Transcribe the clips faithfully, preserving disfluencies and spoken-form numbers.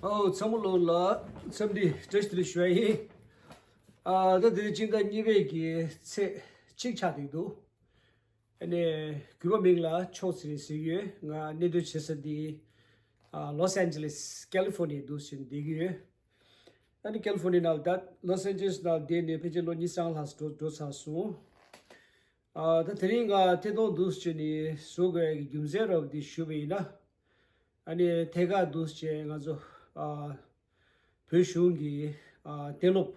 ཨོ་ཚང་མ་ལོ་ལ་འཚམས་འདྲི་བཀྲ་ཤིས་བདེ་ལེགས་ཞུ་ཡ་ཡིན། ཨ་ད་དེ་རིང་སྤྱི་ཟླ་གཉིས་པའི་གི་ཚེས་གཅིག་ཆགས་བསྡད་འདུག་ཨ་ནི་གུས་པ་མིང་ལ་ཕྱོགས་ཚེ་རིང་ཟེར་གྱི་ཡོད། ང་གནས་སྡོད་བྱེད་ས་དེ་ཨ་ལོས་ཨན་ཇེ་ལིས་ཀེ་ལི་ཧྥོར་ནི་ཡ་འདུག་ཟེར་བསྡད་ཀྱི་ཡོད། ཨ་ནི་ཀེ་ལི་ཧྥོར་ནི་ཡ་ནང་ད་ལོས་ཨན་ཇེ་ལིས་ནང་བསྡད་ནས་ཕལ་ཆེར་ལོ་གཉིས་སྟོང་ལྷག་འགྲོ་འགྲོ་ཚར་སོང་། ཨ་ད་དེ་རིང་ང་ཐད་གཏོང་འདུག་ཟེར་ནས་བཟོ་དགོས་ཡ་གི་རྒྱུ་མཚན་རབ་འདི་ཞུས་པ་ཡིན་ན། ཨ་ནི་ཐད་ཀར་འདུག་ཟེར་ང་ཚོ་ཨ་བོད་གཞུང་གི་ཨ་གཏན་སློབ་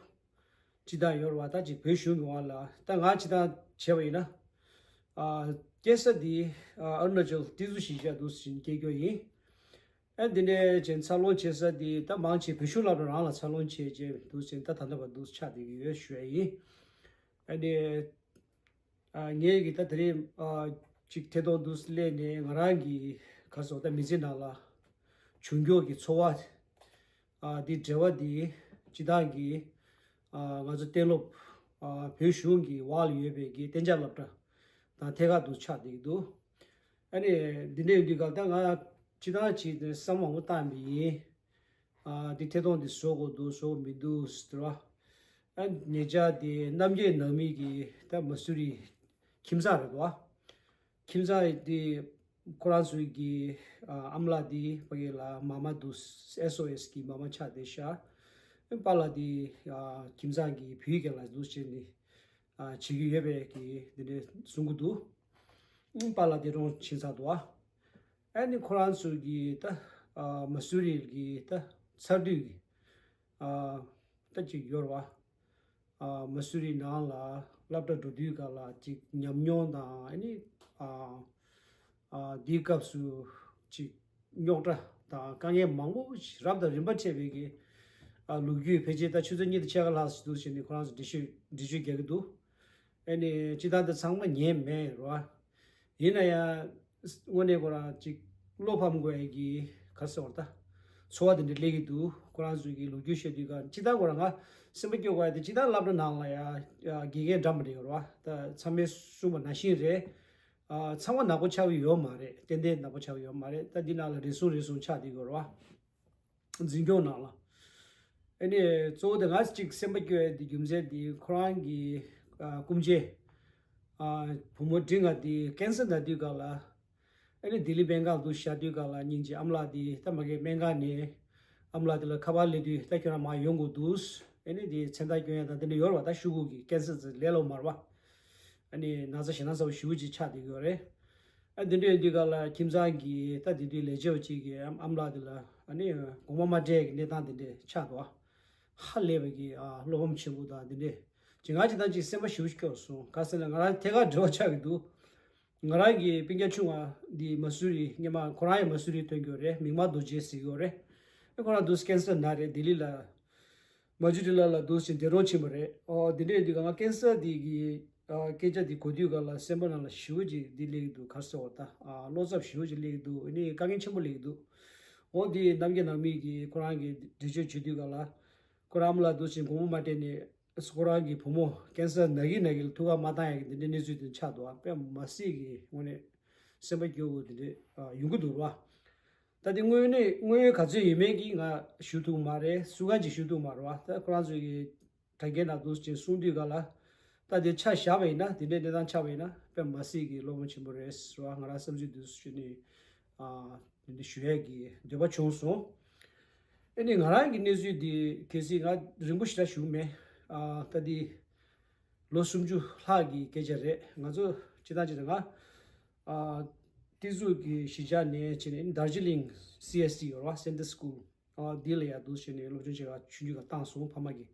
སྤྱི་བཏང་ཡོད་རེད་བ། ད་ཅིག་བོད་གཞུང་གི་དབང་ལ་ད་ང་སྤྱི་བཏང་བྱས་པ་ཡིན་ན། ཨ་སྐྱེས་ས་འདི་ཨ་ཨ་རུ་ན་ཅལ་ཏི་ཛུ་གཞིས་ཆགས་འདུག་ཟེར་སྐྱེས་རྒྱུ་ཡིན། ཨ་འདི་ནས་ཅན་འཚར་ལོངས་བྱེད་ས་འདི་ད་མང་ཆེ་བོད་གཞུང་སློབ་གྲྭ་རང་ལ་འཚར་ལོངས་བྱས་རྗེས་འདུག་ཟེར་ད་ད་ལྟ་བར་འདུག་ཆགས་བསྡད་ཀྱི་ཡོད་ཞུ་ཡ་ཡིན། ཨ་ནི། ཨ་ངས་ཀྱི་ད་དེ་རིང་ཨ་ཅིག་ཐད་གཏོང་འདུག་སླེབས་ནས་ང་རང་གི་ག་སོགས་ད་མི་ཚེ་ནང་ལ་བྱུང་རྒྱུ་གི་ཚོར་བ་ཨ་འདི་འབྲེལ་བ་འདི་སྤྱི་བཏང་གི་ཨ་ང་ཚོ་གཏན་སློབ་ཨ་བོད་གཞུང་གི་དབང་ལ་ཡོད་པའི་གི་གཏན་འཇགས་སློབ་གྲྭ་དང་ཐད་ཀར་དུ་ཆགས་བསྡད་ཀྱི་འདུག་ཨ་ནི་འདི་འདྲ་ཡོད་དུས་སྐབས་ད་ང་སྤྱི་བཏང་ཅིག་བསམ་བློ་མང་པོ་བཏང་བ་ཡིན། ཨ་དེ་ཐད་གཏོང་དེ་བཟོ་དགོས་འདུག་བཟོ་དགོས་མི་འདུག་ཟེར་བ། ཨ་ཉེ་ཆར་དེ་རྣམ་རྒྱལ་ནང་མི་གི་ད་མ་སུ་རི་ཁྱིམ་ཚང་རེད་བ། ཁྱིམ་ཚང་དེ་ཁོ་རང་ཚོའི་གི་ཨ་ཨ་མ་ལགས་དེ་ཕ་གི་ལ་མ་མ་འདུག་ཨེས་ཨོ་ཨེས་གི་མ་མ་ཆགས་བསྡད་ཤག་པཱ་ལགས་དེ་ཨ་ཁྱིམ་ཚང་གི་བུའི་རྒན་ལགས་འདུག་བྱས་ནས་ཨ་བྱེད་ཀྱི་ཡོད་པའི་གི་དེ་འདྲ་གསུང་གི་འདུག་པཱ་ལགས་དེ་གྲོངས་ཕྱིན་ཚར་འདུག་ཨ། ཨ་ནི་ཁོ་རང་ཚོ་གི་ད་ཨ་མ་སུ་རི་གི་ད་ཚར་དུས་ཀྱི་ཨ་ད་ཅིག་ཡོད་རེད་བ། ཨ་མ་སུ་རི་ནང་ལ་སློབ་གྲྭ་འགྲོ་དུས་སྐབས་ལ་ཅིག་ཉམས་མྱོང་དང་ཨ་ནི་ཨ་ཨ་དེའི་སྐབས་སུ་ཅིག་རྙོག་དྲ་དང་དཀའ་ངལ་མང་པོ་ཞིག་རབ་དང་རིམ་པ་འཕྲད་པའི་གི་ཨ་ལོ་རྒྱུས་ཕལ་ཆེར་ད་ཆུ་ཚོད་གཉིས་དང་ཕྱེད་ཀ་ལྷག་ཙམ་འདུག་བྱས་ནས་ཁོ་རང་ཚོ་འགྲེལ་བརྗོད་འགྲེལ་བརྗོད་རྒྱག་གི་འདུག་ཨ་ནི་སྤྱི་བཏང་དེ་ཚང་མ་ཉན་མེད་རེད་བ། ཡིན་ན་ཡང་དངོས་གནས་ཁོ་རང་ཅིག་བློ་ཕམ་དགོས་ཡ་གི་ག་རེ་ཟེར་བ་ད་ཚོར་བ་དེ་འདྲ་སླེབས་ཀྱི་འདུག་ཁོ་རང་ཚོའི་གི་ལོ་རྒྱུས་བཤད་དུས་ག་སྤྱི་བཏང་ཁོ་རང་ང་སེམས་པ་སྐྱོ་དགོས་ཡ་དེ་སྤྱི་བཏང་སློབ་གྲྭ་ནང་ལ་ཡ་ཡ་དགེ་རྒན་འདྲ་མི་འདྲ་ཡོད་རེད་བ། ད་ཚང་མས་གསུངས་པ་ནང་བཞིན་རེད། ཨ་ཚང་མ་ནག་པོ་ཆགས་ཀྱི་ཡོད་མ་རེད། ཏན་ཏན་ནག་པོ་ཆགས་ཀྱི་ཡོད་མ་རེད། ད་འདི་ནང་ལ་རེ་ཟུང་རེ་ཟུང་ཆགས་བསྡད་ཀྱི་ཡོད་རེད་བ། འཛིན་སྐྱོང་ནང་ལ། ཨ་ནི་གཙོ་བོ་དེ་ང་གཅིག་སེམས་པ་སྐྱོ་ཡ་དེ་རྒྱུ་མཚན་དེ་ཁོ་རང་གི་ཨ་སྐུ་མཆེད་ཨ་བུ་མོ་འབྲིང་ང་དེ་ཀན་སར་ན་དུས་སྐབས་ལ། ཨ་ནི་ལྡི་ལི་སྨན་ཁང་དུ་བཞག་དུས་སྐབས་ལ་སྙིང་རྗེ་ཨ་མ་ལགས་དེ་ད་མ་གི་སྨན་ཁང་ནས་ཨ་མ་ལགས་དེ་ལ་ཁ་པར་སླེབས་དུས་ད་ཁྱོད་རང་མར་ཡོང་དགོས་འདུག་ཨ་ནི་དེ་མཚན་རྟགས་སྐྱོན་ཡ་དང་དེ་འདྲ་ཡོད་རེད་བ། ད་ཤུ་གུ་གི་ཀན་སར་ཟེར་ལས་སླ་པོ་མ་རེད་བ། ཨ་ནི་ན་ཚ་ཞེད་སྣང་ཚ་པོ་ཞེ་པོ་ཅིག་ཆགས་བསྡད་ཀྱི་ཡོད་རེད། ཨ་འདི་འདྲ་ཡོད་དུས་སྐབས་ལ་ཁྱིམ་ཚང་གི་ད་དེ་དུས་ལས་བྱེད་པ་གཅིག་གིས་ཨམ་ཨམ་ལགས་དེ་ལ་ཨ་ནི་དགོངས་པ་མ་གྲལ་གྱི་གནས་སྟངས་དེ་འདྲ་ཆགས་འདུག་ཧ་ལས་པ་གི་ཨ་བློ་ཕམ་ཆེན་པོ་དང་དེ་འདྲ་ཅིག་ང་ཅིག་དང་ཅིག་སེམས་པ་ཞེ་པོ་ཅིག་སྐྱོ་སོང་། ག་ཟེར་ན་ང་རང་ཐད་ཀར་འབྲེལ་བ་ཆགས་ཀྱི་འདུག་ང་རང་གི་སྤུན་ཀྱག་ཆུང་བ་འདི་མ་སུ་རི་སྔོན་མ་ཁོ་རང་ཡང་མ་སུ་རི་ཐོན་ཡོད་རེད། མིག་དམར་རྡོ་རྗེ་ཟེར་ཡོད་རེད། ཨ་ཁོ་རང་འདུག་ཀན་སར་ན་རེད། ལྡི་ལི་ལ་མ་ཇུ་ཊི་ལ་ལ་འདུག་ཅིག་འདས་གྲོངས་ཕྱིན་པ་རེད། ཨོ་འདི་འདྲ་ཡིན་དུས་ང་ཀན་སར་འདི་གི་ཨ་སྐད་ཆ་འདི་གོ་དུས་སྐབས་ལ་སེམས་པ་ནང་ལ་ཞེ་པོ་ཅིག་འདི་སླེབས་ཀྱི་འདུག་ག་རེ་ཟེར་བ་ད་ཨ་བློ་འཚབ་ཞེ་པོ་ཅིག་སླེབས་ཀྱི་འདུག་ཨ་ནི་དཀའ་ངལ་ཆེན་པོ་སླེབས་ཀྱི་འདུག་འོ་འདི་རྣམ་རྒྱལ་ནང་མི་གིས་ཁོ་རང་གི་འགྲེལ་བརྗོད་བྱེད་དུས་སྐབས་ལ་ཁོ་རང་ཨ་མ་ལགས་འདུག་ཅིག་དགོངས་པ་མ་གྲལ་ནས་ཁོ་རང་གི་བུ་མོ་ཀན་སར་ན་གི་ན་གི་ལ་ཐུགས་ཁག་མ་བཏང་ཡ་གི་འདི་འདྲའི་གནས་ཚུལ་དེ་ཆགས་འདུག་ཨ་དཔེ་མ་སྲིད་ཀྱི་དངོས་གནས་སེམས་པ་སྐྱོ་པོ་འདི་འདྲ་ཨ་ཡོང་གི་འདུག་ར། ད་དེ་དངོས་གནས་དངོས་ཡོད་ག་ཚོད་ཡིན་མིན་གྱི་ང་ཞུ་ཐུབ་མ་རེད། སུ་གང་ཅིག་ཞུ་ཐུབ་མ་རེད་བ། ད་ཁོ་རང་ཚོ་གི་དྲ་རྒྱའི་ནང་འདུག་ཅིག་གསུང་དུས་སྐབས་ལ་ད་དེ་ཆ་བཞག་པ་ཡིན་ན་དེ་འདྲའི་གནས་སྟངས་ཆགས་པ་ཡིན་ན་དཔེ་མ་སྲིད་ཀྱི་བློ་ཕམ་ཆེན་པོ་རེད་ཟེར་བ་ང་རང་བསམ་ཚུལ་འདུག་ཞུ་ནས་ཨ་དེ་འདྲ་ཞུ་ཡས་ཀྱི་འདོད་པ་བྱུང་སོང་། ཨ་ནི་ང་རང་གི་གནས་ཚུལ་འདི་གལ་སྲིད་ང་རིང་པོ་ཞེ་དྲག་ཞུ་མེད། ཨ་ད་འདི་ལོ་སུམ་ཅུ་ལྷག་གི་སྐད་ཆ་རེད། ང་ཚོ་སྤྱི་བཏང་སྤྱི་བཏང་ང་ཨ་ཏི་ཛུ་གི་གཞིས་ཆགས་ནས་བྱས་ནས་དར་ཇི་ལིང་སི་ཨེས་ཏི་ཡོད་རེད་བ། སེན་ཏར་སི་ཀུལ་ཨ་འདི་ལ་ཡར་འདུག་བྱས་ནས་སློབ་སྦྱོང་བྱེད་ག་ཆུང་ཆུང་ག་བཏང་སོང་། ཕ་མ་གིས་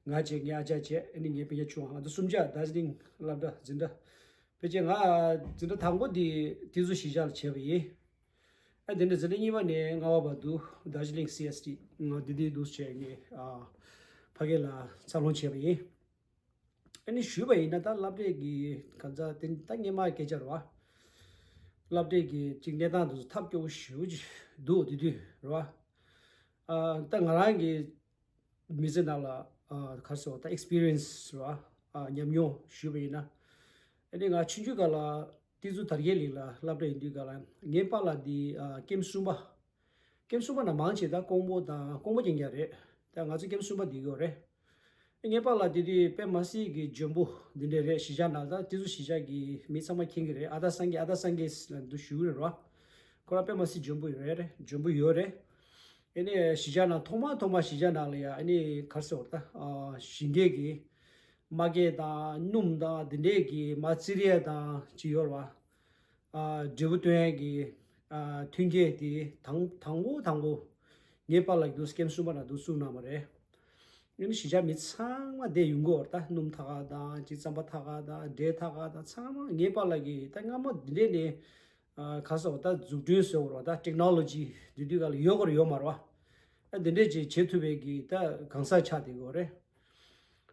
ང་བྱས་ངའི་ཨ་ཅག་བྱས་ཨ་ནི་ངའི་སྤུན་ཀྱག་ཆུང་བ་ང་ཚོ་གསུམ་ཆ་དར་ཇི་ལིང་སློབ་གྲྭ་འཛིན་གྲྭ་ཕལ་ཆེར་ང་འཛིན་གྲྭ་དང་པོ་འདི་ཏི་ཛུ་གཞིས་ཆགས་ལ་བྱས་པ་ཡིན། ཨ་དེ་ནས་འཛིན་གྲྭ་གཉིས་པ་ནས་ལྔ་པ་བར་དུ་དར་ཇི་ལིང་སི་ཨེས་ཏི་ང་འདི་འདི་འདུག་བྱས་ངས་ཨ་ཕ་གི་ལ་འཚར་ལོངས་བྱས་པ་ཡིན། ཨ་ནི་ཞུས་པ་ཡིན་ན་ད་སློབ་གྲྭའི་གི་ག་ཚ་དེ་ད་སྔོན་མ་སྐད་ཆ་རེད་བ། སློབ་གྲྭའི་གི་ཅིག་གནས་སྟངས་དེ་ཚོ་ཐབས་སྐྱོ་བོ་ཞེ་པོ་ཅིག་འདུག་དེ་དུས་རེད་བ། ཨ་ད་ང་རང་གི་མི་ཚེ་ནང་ལ་ཨ་ག་རེ་ཟེར་བ་ད་ཨེག་སི་པི་རི་ཡན་སི་རེད་བ། ཨ་ཉམས་མྱོང་ཞུས་པ་ཡིན་ན། ཨ་ནི་ང་ཆུང་ཆུང་སྒང་ལ་ཏི་ཛུ་དར་རྒྱས་གླིང་ལ་སློབ་གྲྭ་ཡིན་དུས་སྒང་ལ་ངའི་པཱ་ལགས་འདི་ཨ་ཀེམ་གསུམ་པ། ཀེམ་གསུམ་པ་ནང་མང་ཆེ་ད་ཀོང་པོ་དང་ཀོང་པོ་རྐྱང་རྐྱང་རེད། ད་ང་ཚོ་ཀེམ་གསུམ་པ་འདི་གི་ཡོད་རེད། ངའི་པཱ་ལགས་དེ་དུས་དཔེ་མ་སྲིད་ཀྱི་འཇོན་པོ་འདི་འདྲ་རེད། གཞིས་ཆགས་ནང་ད་དེ་ཚོ་གཞིས་ཆགས་ཀྱི་མི་ཚང་མ་མཁྱེན་གྱི་རེད། ཨ་ད་སངས་རྒྱས་ཨ་ད་སངས་རྒྱས་ལ་འདུ་ཞུ་གི་རེད་རོ། ཁོ་རང་དཔེ་མ་སྲིད་འཇོན་པོ་ཡོད་རེད། འཇོན་པོ་ཡོད་རེད། ཨ་ནི་གཞིས་ཆགས་ནང་ཐོག་མ་ཐོག་མ་གཞིས་ཆགས་ནང་ལ་ཡ་ཨ་ནི་ག་རེ་ཟེར་བ་ད་ཨ་ཞིང་སྐད་ཀྱི་མ་སྐད་དང་སྣུམ་དང་དེ་འདྲས་ཀྱི་མ་རྩི་རེས་དང་ཅི་ཡོད་རེད་བ། ཨ་འབྲས་བུ་སྟོན་ཡས་ཀྱི་ཨ་མཐུན་རྐྱེན་དེ་དང་དང་པོ་དང་པོ་ངའི་པཱ་ལགས་ཀྱིས་ཀེམ་གསུམ་པ་ནང་དུ་བཙུགས་གནང་བ་རེད། ཨ་ནི་གཞིས་ཆགས་མི་ཚང་མ་བསྡད་ཡོང་གི་ཡོད་རེད། ད་སྣུམ་ཐག་ཁ་དང་ཅི་རྩམ་པ་ཐག་ཁ་དང་འབྲས་ཐག་ཁ་དང་ཚང་མ་ངའི་པཱ་ལགས་ཀྱིས་ད་སྔ་མོ་འདི་འདྲས་ནས་ཨ་ག་རེ་ཟེར་བ་ད་འཛུགས་སྐྲུན་ཟེར་བ་རེད་བ། ད་ཊེག་ནོ་ལོ་ཇི་འདི་དུས་སྐབས་ལ་ཡོད་དགོས་རེད་ཡོད་མ་རེད་བ། ཨ་འདི་འདྲས་ཅིག་བྱེད་ཐུབ་པའི་གི་ད་གང་ཟག་ཆགས་བསྡད་ཡོད་རེད།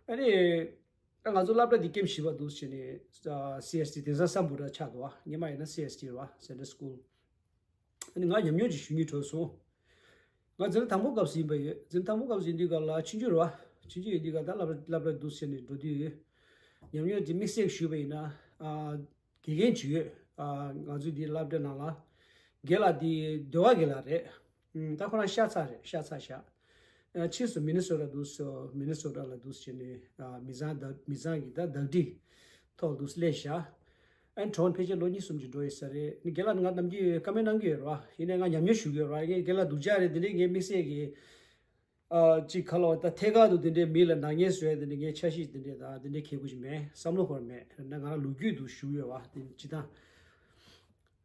ཨ་ནི་ཨ་ང་ཚོ་སློབ་གྲྭ་འདི་ཀེམ་བཞི་པ་འདུག་བྱས་ནས་ཨ་སི་ཨེས་ཊི་དེང་སང་སམ་བྷོ་ཊ་ཆགས་འདུག་བ། སྔོན་མ་ཡིན་ན་སི་ཨེས་ཊི་རེད་བ། Central School། ཨ་ནི་ང་ཉམས་མྱོང་ཅིག་ཞུ་སྙིང་བྲོ་སོང་། ང་འཛིན་གྲྭ་དང་པོ་སྐབས་སུ་ཡིན་པ་ཡོད། འཛིན་གྲྭ་དང་པོ་སྐབས་སུ་ཡིན་དུས་སྐབས་ལ་ཆུང་ཆུང་རེད་བ། ཆུང་ཆུང་ཡིན་དུས་སྐབས་ད་སློབ་གྲྭ་སློབ་གྲྭ་འདུག་བྱས་ནས་འགྲོ་དུས་ཉམས་མྱོང་ཅིག་དམིགས་བསལ་ཞུས་པ་ཡིན་ན་ཨ་དགེ་རྒན་ཅིག་ཡོད། ཨ་ང་ཚོའི་འདི་སློབ་གྲྭ་ནང་ལ་རྒན་ལགས་འདི་སྡེ་བ་དགེ་ལགས་རེད། ཨུམ། ད་ཁོ་རང་ཤ་ཚ་རེད། ཤ་ཚ་ཤག་ཨ་ཕྱིས་སུ་མི་ནི་སོ་ཊ་འདུག་སོ། མི་ནི་སོ་ཊ་ལ་འདུག་བྱས་ནས་ཨ་མི་ཚང་བདག་མི་ཚང་གི་ད་བདག་སྒྲིག་ཐོག་འདུག་སླེབས་ཤག་ཨ་ནི་གྲོངས་ཕལ་ཆེར་ལོ་གཉིས་གསུམ་ཅིག་འགྲོ་ཡོད་ས་རེད། ཨ་ནི་རྒན་ལགས་ང་ནམ་རྒྱུན་བཀའ་མོལ་གནང་གི་ཡོད་རེད་བ། ཡིན་ནའི་ང་ཉམས་མྱོང་ཞུ་གི་ཡོད་རེད་བ། ངས་རྒན་ལགས་སྡུག་ཅག་རེད། འདི་འདྲའི་ངའི་དམིགས་བསལ་གྱི་ཨ་ཅིག་ག་ལབ་ད་ཐད་ཀར་དུ་འདི་འདྲའི་མི་ལ་ནག་ཉེས་བཟོ་ཡ་འདི་འདྲའི་ངའི་འཆར་གཞི་འདི་འདྲའི་ད་འདི་འདྲའི་ཁེ་གུ་ཞིག་མེད། བསམ་བློ་འཁོར་མེད། ད་ང་རང་ལོ་རྒྱུས་དུ་ཞུ་ཡོད་བ། དེ་སྤྱི་བཏང་།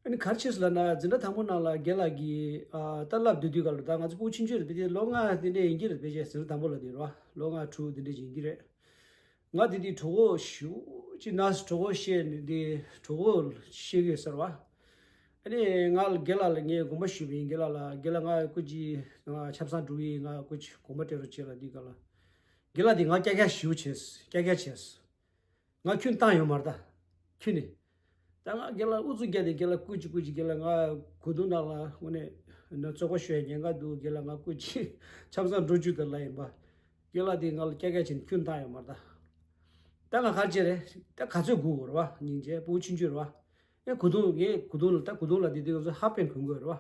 ཨ་ནི་ག་རེ་བྱས་སོང་ལབ་ན་འཛིན་གྲྭ་དང་པོ་ནང་ལ་རྒན་ལགས་ཀྱིས་ཨ་ད་བསླབ་སྡོད་དུས་སྐབས་ལ་ད་ང་ཚོ་ཕྲུ་གུ་ཆུང་ཆུང་རེད། དེ་དུས་ལོ་ལྔ་དེ་འདྲ་ཡིན་གྱི་རེད། ཕལ་ཆེར་འཛིན་གྲྭ་དང་པོ་ལ་དེ་རེད་བ། ལོ་ལྔ་དྲུག་དེ་འདྲ་ཡིན་གྱི་རེད། ང་དེ་དུས་གྲོད་ཁོག་ཞེ་པོ་ཅིག་ན་སོང་། གྲོད་ཁོག་བཤལ་ནས་དེ་གྲོད་ཁོག་བཤལ་གྱི་ཡོད་ས་རེད་བ། ཨ་ནི་ང་རྒན་ལགས་ལ་ངས་དགོངས་པ་ཞུས་པ་ཡིན། རྒན་ལགས་ལ་རྒན་ལགས་ང་སྐུ་མཁྱེན་ང་ཆབ་གསང་འགྲོ་གི་ཡིན། ང་སྐུ་མཁྱེན་དགོངས་པ་སྤྲད་རོགས་བྱེད་ལབ་དུས་སྐབས་ལ་རྒན་ལགས་དེ་ང་ཀྱག་ཀྱག་ཞེ་པོ་བྱས། ཀྱག་ཀྱག་བྱས། ང་ཁྱོན་བཏང་ཡོད་མ་རེད་ད། ཁྱོན་ནས། ད་ང་རྒན་ལགས་ཨུ་ཚུགས་རྒྱག་དེ་རྒན་ལགས་སྐུ་མཁྱེན་སྐུ་མཁྱེན། རྒན་ལགས་ང་གོས་ཐུང་ནང་ལ་དངོས་གནས་ན་བཙོག་པ་ཤོར་ཡ་ཉེན་ཁ་འདུག་རྒན་ལགས་ང་སྐུ་མཁྱེན་ཆབ་གསང་འགྲོ་བཅུག་དང་ལབ་ཡིན་པ། རྒན་ལགས་དེ་ང་ལ་ཀྱག་ཀྱག་བྱས་ནས་ཁྱོན་བཏང་ཡོད་མ་རེད་ད། ད་ང་ག་རེ་བྱེད་རེད། ད་ག་ཚོད་སྒུག་དགོས་རེད་བ། སྙིང་རྗེ། ཕྲུ་གུ་ཆུང་ཆུང་རེད་བ། ཨེ་གོས་ཐུང་། ངས་གོས་ཐུང་ལ་ད་གོས་ཐུང་ལ་དེ་དུས་ང་ཚོ་ཧབ་པེན་གོན་དགོས་རེད་བ།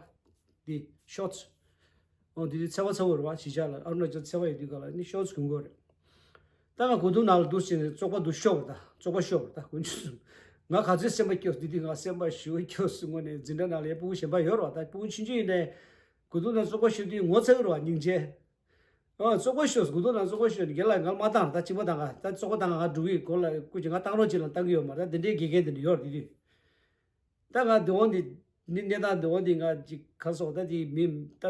དེ་ཤོར་ཊི་སི། ཨོ་དེ་དུས་ཚ་བ་ཚ་བོ་རེད་བ། གཞིས་ཆགས་ལ་ཨ་རུ་ན་ཅལ་ཚ་བ་ཡོད་དུས་སྐབས་ལ་ནི་ཤོར་ཊི་སི་གོན་དགོས་རེད། ད་ང་གོས་ཐུང་ནང་ལ་འདུག་བྱས་ནས་བཙོག་པ་འདུག་ཤོར་བ་ད། བཙོག་པ་ཤོར་བ་ད་གོན་ཆུ་སོང་། ང་ག་ཚོད་སེམས་པ་སྐྱོ། དེ་དུས་ང་སེམས་པ་ཞེ་པོ་སྐྱོ་སོང་། དངོས་གནས་འཛིན་གྲྭ་ནང་ལ་ཡ་ཕྲུ་གུ་གཞན་པ་ཡོད་རེད་བ། ད་ཕྲུ་གུ་ཆུང་ཆུང་ཡིན་ནའི་གོས་ཐུང་ནང་བཙོག་པ་ཤོར་དུས་ངོ་ཚ་གི་རེད་བ། སྙིང་རྗེ། ཨ་བཙོག་པ་ཤོར། གོས་ཐུང་ནང་བཙོག་པ་ཤོར་ནས་རྒན་ལགས་ང་ལ་མ་བཏང་། ད་གཅིག་པ་དང་ང་ད་བཙོག་པ་བཏང་ང་འགྲོ་གི་གོ་ལ་སྐུ་མཁྱེན་ང་བཏང་རོགས་བྱེད་ལབ་བཏང་གི་ཡོད་མ་རེད། ད་འདི་འདྲའི་དགེ་རྒན་འདི་འདྲ་ཡོད་རེད། དེ་དུས་ད་ང་འདི་འོང་འདི་མི་གནས་སྟངས་འདི་འོང་འདི་ང་ཅིག་ག་རེ་ཟེར་ད་དེ་མི་ད་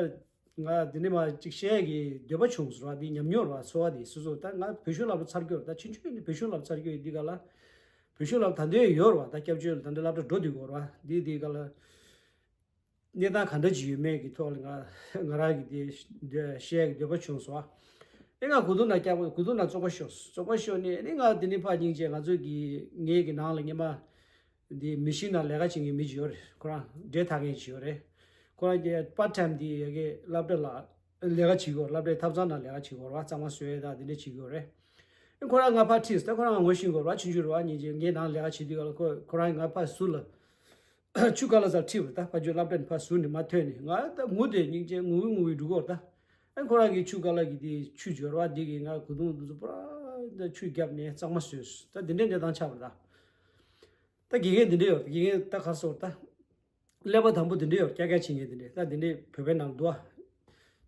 ང་འདི་ནས་མ་ཅིག་བཤད་ཀྱི་འདོད་པ་བྱུང་སོང་ར། འདི་ཉམས་མྱོང་ར་ཚོར་བ་འདི་སོ་སོ། ད་ང་བོད་གཞུང་སློབ་གྲྭ་ཚར་གྱི་ཡོད་རེད། ད་ཆུང་ཆུང་ནས་བོད་གཞུང་སློབ་གྲྭ་ཚར་གྱི་ཡོད་འདི་ག་ལ་བོད་གཞུང་སློབ་གྲྭ་ད་འདོད་ཡོད་རེད་བ། ད་སྐྱབས་བཅོལ་ད་འདི་སློབ་གྲྭ་འགྲོ་འདི་དགོས་ར། འདི་འདི་ག་ལ། གནས་སྟངས་ག་འདྲ་ཅིག་ཡོད་མེད་ཀྱི་ཐོག་ལ་ང་ང་རང་གི་དེ་འདོད་བཤད་ཀྱི་འདོད་པ་བྱུང་སོང་། ཨེ་ང་གོས་ཐུང་ནང་སྐྱག་པ་གོས་ཐུང་ནང་བཙོག་པ་ཤོར་སོང་། བཙོག་པ་ཤོར་ནས་ཨེ་ང་དེ་ནས་ཕར་སྙིང་རྗེ། ང་ཚོ་གི་ངའི་གི་ནང་ལ་སྔོན་མ་འདི་མི་ཤིན་ནང་ལས་ཀ་བྱེད་མཁན་མི་ཅིག་ཡོད་རེད། ཁོ་རང་འབྲས་འཐག་མཁན་ཅིག་ཡོད་རེད། ཁོ་རང་གི་པར་ཊའིམ་འདི་ཡ་གི་སློབ་གྲྭ་ལ་ལས་ཀ་བྱེད་ཀྱི་ཡོད། སློབ་གྲྭའི་ཐབ་ཚང་ནང་ལས་ཀ་བྱེད་ཀྱི་ཡོད་རེད་བ། གཙང་མ་བཟོ་ཡས་དང་དེ་འདྲ་བྱེད་ཀྱི་ཡོད་རེད། ཁོ་རང་ང་ཕར་ཁྲིད་ད་ཁོ་རང་ང་ངོ་ཤེས་ཀྱི་ཡོད་རེད་བ། ཆུང་ཆུང་རེད་བ། སྙིང་རྗེ། ངའི་ནང་ལས་ཀ་བྱེད་དུས་སྐབས་ལ་ཁོ་ཁོ་རང་ང་ཕར་ཟུར་ལ་ཆུ་ཀ་ལ་ཟར་ཁྲིད་པ་རེད། ད་ཕར་ཕྱོགས་སློབ་གྲྭ་ནས་ཕར་ཟུར་ནས་མར་ཐོན་ནས་ང་ད་ངུ་དེ་སྙིང་རྗེ་ངུ་གི་ངུ་གི་འགྲོ་གི་ཡོད་རེད། ད་ཨ་ཁོ་རང་གིས་ཆུ་ཀ་ལ་གི་དེ་ཆུ་འབྱོར་བ་འདི་གིས་ང་གོས་ཐུང་འདི་ཚོ་པུ་ར་ད་ཆུ་བརྒྱབ་ནས་གཙང་མ་བཟོས་སོང་། ད་འདི་འདྲའི་གནས་སྟངས་ཆགས་པ་རེད། ད་ད་དགེ་རྒན་འདི་འདྲ་ཡོད། དགེ་རྒན་ད་ག་རེ་ཟེར་ད། ཀླད་པ་དང་པོ་འདི་འདྲ་ཡོད། ཀྱག་ཀྱག་བྱེད་མཁན་འདི་འདྲ། ད་འདི་འདྲ་བོད་པའི་ནང་འདུག་ཨ།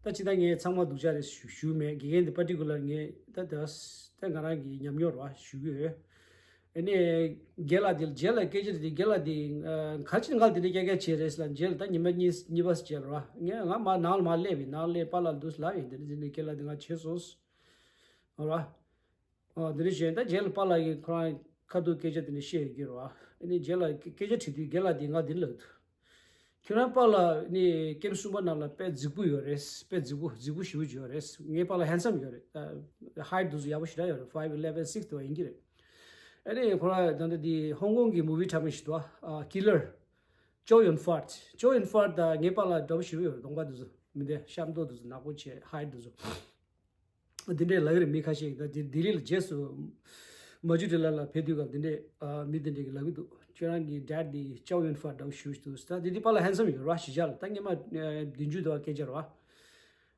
ད་ཅི་ད་ངས་ཚང་མ་སྡུག་ཅག་རེད་ཞུ་ཞུ་མེད། དགེ་རྒན་འདི་པར་ཊི་ཀུ་ལར་ངས་ད་ད་ད་ང་རང་གི་ཉམས་མྱོང་རེད་བ་ཞུ་གི་ཡོད། ཨ་ནི་རྒན་ལགས་འདི་རྗེས་ལ་སྐད་ཆ་འདི་རྒན་ལགས་འདི་ག་ཅི་ང་འདི་འདྲ་ཀྱག་ཀྱག་བྱས་རེད་ཟེར་ལ། རྗེས་ལ་ད་ཉི་མ་གཉིས་གཉིས་པ་རྗེས་ལ་རེད་བ། ངས་ང་མ་ནང་ལ་མ་སླེབས་པའི་ནང་སླེབས་པ་ལ་འདུག་ལབ་ཡིན། འདི་འདྲ་འདི་འདྲ་རྒན་ལགས་འདི་ང་བྱས་སོང་རེད་བ། ཨོ་དེ་འདྲ་བྱས་ད་རྗེས་ལ་པཱ་ལགས་ཀྱིས་ཁོ་རང་ཁ་ཐུག་སྐད་ཆ་དེ་འདྲ་བཤད་ཡོད་ཀྱི་རེད་བ། ཨ་ནི་རྗེས་ལ་སྐད་ཆ་དྲིས་དུས་རྒན་ལགས་དེས་ང་འདི་འདྲ་ལབ་འདུག་ཁྱོད་རང་པཱ་ལགས་ནི་ཀེམ་གསུམ་པ་ནང་ལ་དཔེ་རྫིག་པོ་ཡོད་རེད། དཔེ་རྫིག་པོ་རྫིག་པོ་ཞེ་པོ་ཅིག་ཡོད་རེད། ངའི་པཱ་ལགས་ཧན་སམ་ཡོད་རེད། ཧའེཊ་དེ་ཚོ་ཡག་པོ་ཞེ་དྲག་ཡོད་རེད། ཕའིབ་ཨི་ལེ་ཝན་སིག་དེ་བ་ཡིན་གྱི་རེད། ཨ་ནི་ཁོ་རང་ད་ལྟ་དེ་ཧོང་ཀོང་གི་མུ་ཝི་འཁྲབ་མཁན་ཞིག་འདུག་ཨ། ཀི་ལར། ཅོ་ཡོན་ཧྥཊ། ཅོ་ཡོན་ཧྥཊ་དང་ངའི་པཱ་ལགས་འདྲ་པོ་ཞེ་པོ་ཡོད་རེད། གདོང་པ་དེ་ཚོ་མི་འདྲ། ཤ་མདོག་དེ་ཚོ་ནག་པོ་བྱས། ཧའེཊ་དེ་ཚོ། འདི་འདྲའི་ལབ་ཀྱི་རེད། མི་ཁ་ཤས་ཀྱིས་ད་འདི་ལྡི་ལི་ལ་རྗེས་སུ་མ་ཇུ་ཊི་ལ་ལ་ཕེབས་དུས་སྐབས་འདི་འདྲའི་ཨ་མི་འདི་འདྲས་ཀྱིས་ལབ་ཀྱི་འདུག་ཁྱོད་རང་གི་dad་དེ་ཅའོ་ཡུན་ཧྥ་འདྲ་བོ་ཞེ་པོ་ཅིག་འདུག་ད་དེ་དེ་པཱ་ལགས་handsome་ཡོད་རེད་བ། གཞིས་ཆགས་ལ་ད་སྔོན་མ་ཨ་བདུན་ཅུ་དོ་སྐད་ཆ་རེད་བ།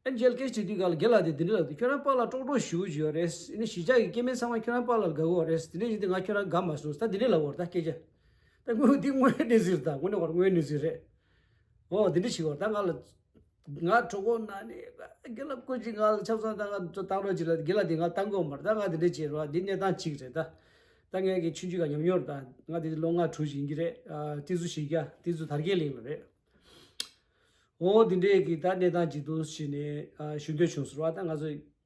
ཨ་ནི་རྗེས་ལ་སྐད་ཆ་དྲིས་དུས་སྒང་ལ་རྒན་ལགས་དེ་དེ་འདྲ་ལབ་འདུག་ཁྱོད་རང་པཱ་ལགས་ཀྲོག་ཀྲོག་ཞེ་པོ་ཅིག་ཡོད་རེད། ཨ་ནི་གཞིས་ཆགས་ཀྱི་སྐྱེ་དམན་ཚང་མ་ཁྱོད་རང་པཱ་ལགས་ལ་དགའ་གི་ཡོད་རེད། དེ་འདྲ་ཡིན་དུས་ང་ཁྱོད་རང་དགའ་མ་སོང་། ད་དེ་འདྲ་ལབ་ཡོད་རེད། ད་སྐད་ཆ་ད་དངོས་འདི་དངོས་གནས་གནས་ཚུལ་རེད། ད་དངོས་གནས་བར་དངོས་གནས་གནས་ཚུལ་རེད། ཨོ་དེ་འདྲ་ཞིག་ཡོད་རེད། ད་ང་ལ་ང་གྲོད་ཁོག་ན་ནས་རྒན་ལགས་སྐུ་མཁྱེན་ང་ལ་ཆབ་གསང་ད་ང་ཚོ་བཏང་རོགས་གྱིས་ལ། རྒན་ལགས་དེ་ང་བཏང་གི་ཡོད་མ་རེད། ད་ང་དེ་འདྲ་བྱས་རེད་བ། འདི་གནས་སྟངས་གཅིག་རེད། ད་ད་ངས་ཀྱི་ཆུང་ཆུང་ག་ཉམས་མྱོང་རེད། ད་ང་དེ་ལོ་ལྔ་དྲུག་ཡིན་གྱི་རེད། ཨ་ཏི་ཛུ་གཞིས་ཀ་ཏི་ཛུ་དར་རྒྱས་གླིང་ལ་རེད། ཨོ་དེ་འདྲས་ཀྱི་ད་གནས་སྟངས་ཅིག་འདུག་ཟེར་ནས་ཨ་ཞུ་འདོད་བྱུང་ཟེར་བ། ད་ང་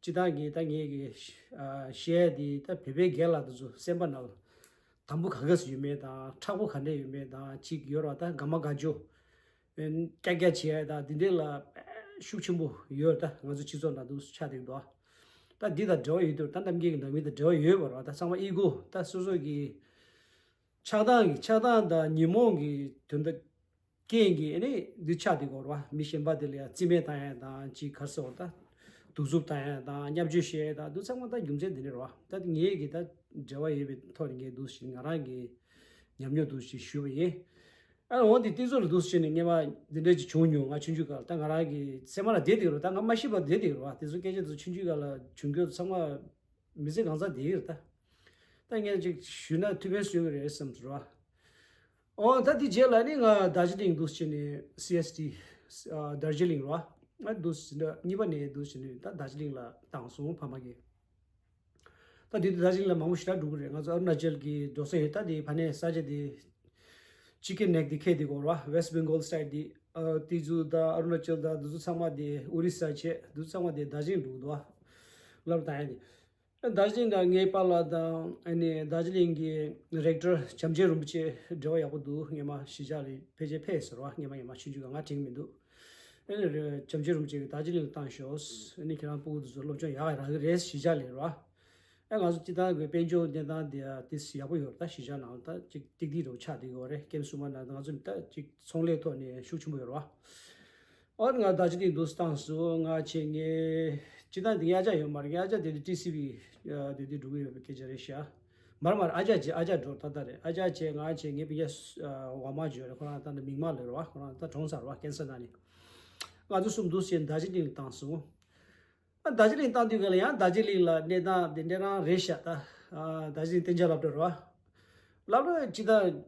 ཚོ་སྤྱི་བཏང་གི་ད་ངས་ཀྱི་ཨ་བཤད་དེ་ད་བོད་པའི་རྒན་ལགས་དེ་ཚོ་སེམས་པ་ནང་ལ་དམ་པོ་ག་ག་ཟེ་ཡོད་མེད་དང་། མཁྲེགས་པོ་ག་འདྲས་ཡོད་མེད་དང་། ཅིག་ཡོད་རེད་བ། ད་དགའ་མ་དགའ་སྐྱོ་ཀྱག་ཀྱག་བྱེད་ཡ་དང་དེ་འདྲས་ལ་ཤུགས་ཆེན་པོ་ཡོད་རེད། ད་ང་ཚོ་སྤྱི་ཚོགས་ནང་དུ་ཆགས་བསྡད་འདུག་ད་འདི་དང་འབྲེལ་བ་ཡོད་དུས་ད་གཏམ་རྒྱུད་ཀྱི་ནང་མི་དང་འབྲེལ་བ་ཡོད་པ་རེད་བ། ད་ཚང་མ་ཨི་གོ་ད་སོ་སོ་གི་ཆགས་སྡང་གི་ཆགས་སྡང་དང་ཉོན་མོངས་ཀྱི་དོན་དག་རྐྱེན་གྱིས་ཨ་ནི་འདི་ཆགས་བསྡད་ཀྱི་ཡོད་རེད་བ། མི་གཞན་པ་དེ་ལ་ཡང་རྩིས་མེད་བཏང་ཡ་དང་། ཅིག་ག་རེ་ཟེར་དགོས་རེད། ད་གདུག་རྩུབ་བཏང་ཡ་དང་། བརྙས་བཅོས་བཤད་ཡ་དང་། འདི་ཚང་མ་ད་རྒྱུ་མཚན་འདི་འདྲ་རེད་བ། ད་ངས་ཀྱི་ད་འབྲེལ་བ་ཡོད་པའི་ཐོག་ནས་ངས་འདུག་སེ་ང་རང་གི་ཉམས་མྱོང་འདུག་སེ་ཞུས་པ་ཡིན། ཨ་འོ་འདི་ཏི་ཛུ་ལ་འདུག་སེ་བྱས་ནས་སྔོན་མ་འདི་འདྲ་ཅིག་བྱུང་མྱོང་། ང་ཆུང་ཆུང་སྐབས་ལ་ད་ང་རང་གི་སེམས་ལ་བསྡད་བསྡད་ཀྱི་རེད། ད་ང་མ་ཤི་བར་བསྡད་བསྡད་ཀྱི་རེད་བ། དེ་ཚོ་སྐད་ཆ་དེ་ཚོ་ཆུང་ཆུང་སྐབས་ལ་བྱུང་རྒྱུ་ཚང་མ་མི་ཚེ་གང་ཚང་བསྡད་ཀྱི་རེད་ད། ད་ངས་ཅིག་ཞུས་ན་ཐུགས་ཕན་གསོས་ཀྱི་རེད་བསམ་ཟེར་བ། ཨོ་ད་དེ་རྗེས་ལ་ནི་ང་དར་ཇི་ལིང་འདུག་སེ་བྱས་ནས་སི་ཨེས་ཊི་ཨ་དར་ཇི་ལིང་རེད་བ། ང་འདུག་སེ་གཉིས་པ་ནས་འདུག་སེ་བྱས་ནས་ད་དར་ཇི་ལིང་ལ་བཏང་སོང་། ཕ་མ་གིས། ད་དེ་དུས་དར་ཇི་ལིང་ལ་མང་པོ་ཞེ་དྲག་འགྲོ་གི་རེད། ང་ཚོ་ཨ་རུ་ན་ཅལ་གྱི་འགྲོ་ས་ཡོད། ད་དེ་ཕ་ནས་ས་ཆ་དེ་ཅི་ཀེན་ནེག་དེ་ཁེལ་དེ་གོ་ར་ཝེ་སི་ཊི་བེང་གོལ་སའིཌ་དེ། ཨ་ཏི་ཛུ་དང་ཨ་རུ་ན་ཅལ་དང་དེ་ཚོ་ཚང་མ་དེ་ཨོ་རི་ས་བྱས་དེ་ཚོ་ཚང་མ་དེ་དར་ཇི་ལིང་འགྲོ་གི་འདུག་ཨ། སློབ་གྲྭ་བཏང་ཡ་དེ། ཨ་དར་ཇི་ལིང་ལ་ངའི་པཱ་ལགས་དང་ཨ་ནི་དར་ཇི་ལིང་གི་རེག་ཊར་བྱམས་ཆེན་རིན་པོ་ཆེ་འབྲེལ་བ་ཡག་པོ་འདུག་སྔོན་མ་གཞིས་ཆགས་ལ་ཕལ་ཆེར་ཕེབས་ཟེར་བ། སྔོན་མ་ངས་མ་ཆུང་ཆུང་སྐབས་ང་དྲན་གྱི་མི་འདུག་ཨ་ནི་རེ་བྱམས་ཆེན་རིན་པོ་ཆེ་གིས་དར་ཇི་ལིང་ལ་བཏང་ཤོག་ཨ་ནི་ཁྱེད་རང་སྤུ་གུ་དེ་ཚོ་སློབ་སྦྱོང་ཡག་རག་གི་རེད། གཞིས་ཆགས་ལ་རེད་བ། ཨ་ང་ཚོ་སྤྱི་བཏང་གི་དཔལ་འབྱོར་གནས་སྟངས་དེ་ཡ་ཏོག་ཙམ་ཡག་པོ་ཡོད་རེད། ད་གཞིས་ཆགས་ནང་ད་ཅིག་ཏིག་ཏིག་འདྲ་བོ་ཆགས་བསྡད་ཡོད་རེད། ཀེམ་སུ་མ་ནང་ང་ཚོ་ད་ཅིག་ཚོང་ལས་ཐོག་ནས་ཤུགས་ཆེན་པོ་ཡོད་རེད་བ། ཨ་ང་དར་ཇི་ལིང་འདུག་སེ་བཏང་སོང་། ང་བྱས་ངའི་སྤྱི་བཏང་དེ་ངའི་ཨ་ཅག་ཡོད་མ་རེད། ངའི་ཨ་ཅག་དེ་དུས་ཊི་སི་ཝི་དེ་དུས་འགྲོ་གི་ཡོད་པའི་སྐད་ཆ་རེད་ཤག་མར་མར་ཨ་ཅག་བྱས། ཨ་ཅག་འགྲོ་ད་ལྟ་རེད། ཨ་ཅག་བྱས་ང་བྱས་ངའི་སྤུན་ཀྱག་ཨ་ཝ་མ་ཅིག་ཡོད་རེད། ཁོ་རང་ད་ནི་མིག་དམར་ལ་རེད་བ། ཁོ་རང་ད་གྲོངས་ཚར་བ། ཀེན་སར་ན་ནས། ང་ཚོ་གསུམ་འདུག་སེ་དར་ཇི་ལིང་ལ་བཏང་སོང་། ཨ་དར་ཇི་ལིང་བཏང་དུས་སྒང་ལ་ཡང་དར་ཇི་ལིང་ལ་གནས་སྟངས་དེ་འདྲ་རང་རེད་ཤག་ད་ཨ་དར་ཇི་ལིང་གཏན་འཇགས་སློབ་གྲྭ་རེད་བ། སློབ་གྲྭ་སྤྱི་བཏང་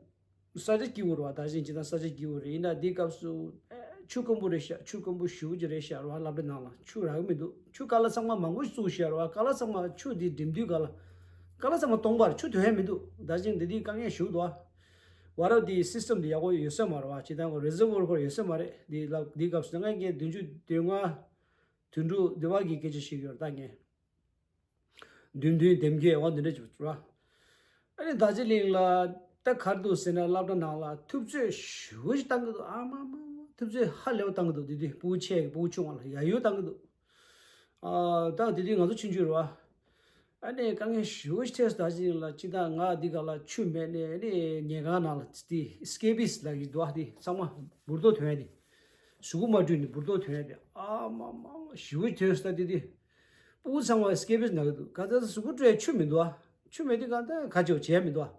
ས་ཆ་སྐྱིད་པོ་རེད་བ། དར་ཇི་ལིང་སྤྱི་བཏང་ས་ཆ་སྐྱིད་པོ་རེད། ཡིན་ན་དེའི་སྐབས་སུ་ཨ་ཆུ་དཀོན་པོ་རེད་ཤག་ཆུ་དཀོན་པོ་ཞེ་པོ་ཅིག་རེད་ཤག་རེད་བ། སློབ་གྲྭ་ནང་ལ་ཆུ་རག་གི་མི་འདུག་ཆུ་ཀ་ལ་ཚང་མ་མང་པོ་ཞིག་བཙུགས་ཤག་རེད་བ། ཀ་ལ་ཚང་མ་ཆུ་དེ་འགྲིམ་དུས་སྒང་ལ་ཀ་ལ་ཚང་མ་སྟོང་པ་རེད། ཆུ་ཐོན་ཡ་མི་འདུག་དར་ཇི་ལིང་དེ་དུས་དཀའ་ངལ་ཞེ་པོ་འདུག་བ། ཝ་ཊར་དེ་སིས་ཊམ་དེ་ཡག་པོ་ཡོད་ས་མ་རེད་བ། སྤྱི་བཏང་གི་རི་ཛར་བུ་ཝར་ཁོ་རང་ཡོད་ས་མ་རེད། དེ་ལ་དེའི་སྐབས་སུ་ང་རྒན་བདུན་ཅུ་དོན་ལྔ་དོན་དྲུག་དེ་བ་གི་སྐད་ཆ་བཤད་ཀྱི་ཡོད་རེད་ད་ངས། བདུན་བདུན་དེབ་བརྒྱད་འོ་འདི་འདྲ་ཅིག་རེད། ཨ་ནི་དར་ཇི་ལིང་ལ་ད་ག་རེ་འདུག་ཟེར་ན་སློབ་གྲྭ་ནང་ལ་ཐུབ་ཚོད་ཞེ་པོ་ཅིག་བཏང་གི་འདུག་ཨ་མ་མ་མ་ཐུབ་ཚོད་ཧ་ལས་པ་བཏང་གི་འདུག་དེ་དུས་སྤུ་གུ་ཆེ་གི་སྤུ་གུ་ཆུང་བ་ལ་ཡ་ཡོ་བཏང་གི་འདུག་ཨ་ད་དེ་དུས་ང་ཚོ་ཆུང་ཆུང་རེད་བ། ཨ་ནི་དཀའ་ངལ་ཞེ་པོ་ཅིག་འཕྲད་སོང་། དར་ཇི་ལིང་ལ་སྤྱི་བཏང་ང་འདི་ག་ལ་ཆུ་མེད་ནས་ཨ་ནི་ཉལ་ཁང་ནང་ལ་དེ་སི་ཀེ་བི་སི་ལབ་ཀྱི་འདུག་ཨ་དེ་ཚང་མ་འབུར་ཏོག་ཐོན་ཡ་དེ། གཟུགས་པོ་མ་བཀྲུས་ནས་འབུར་ཏོག་ཐོན་ཡ་དེ། ཨ་མ་མ་མ་ཞེ་པོ་ཅིག་ཐོན་སོང་། ད་དེ་དུས་སྤུ་གུ་ཚང་མ་སི་ཀེ་བི་སི་ན་གི་འདུག་ག་ཚོད་གཟུགས་པོ་བཀྲུ་ཡ་ཆུ་མི་འདུག་ཨ། ཆུ་མེད་དུས་གང་ལྟར་ག་ཅིག་བྱེད་ཡ་མི་འདུག་ཨ།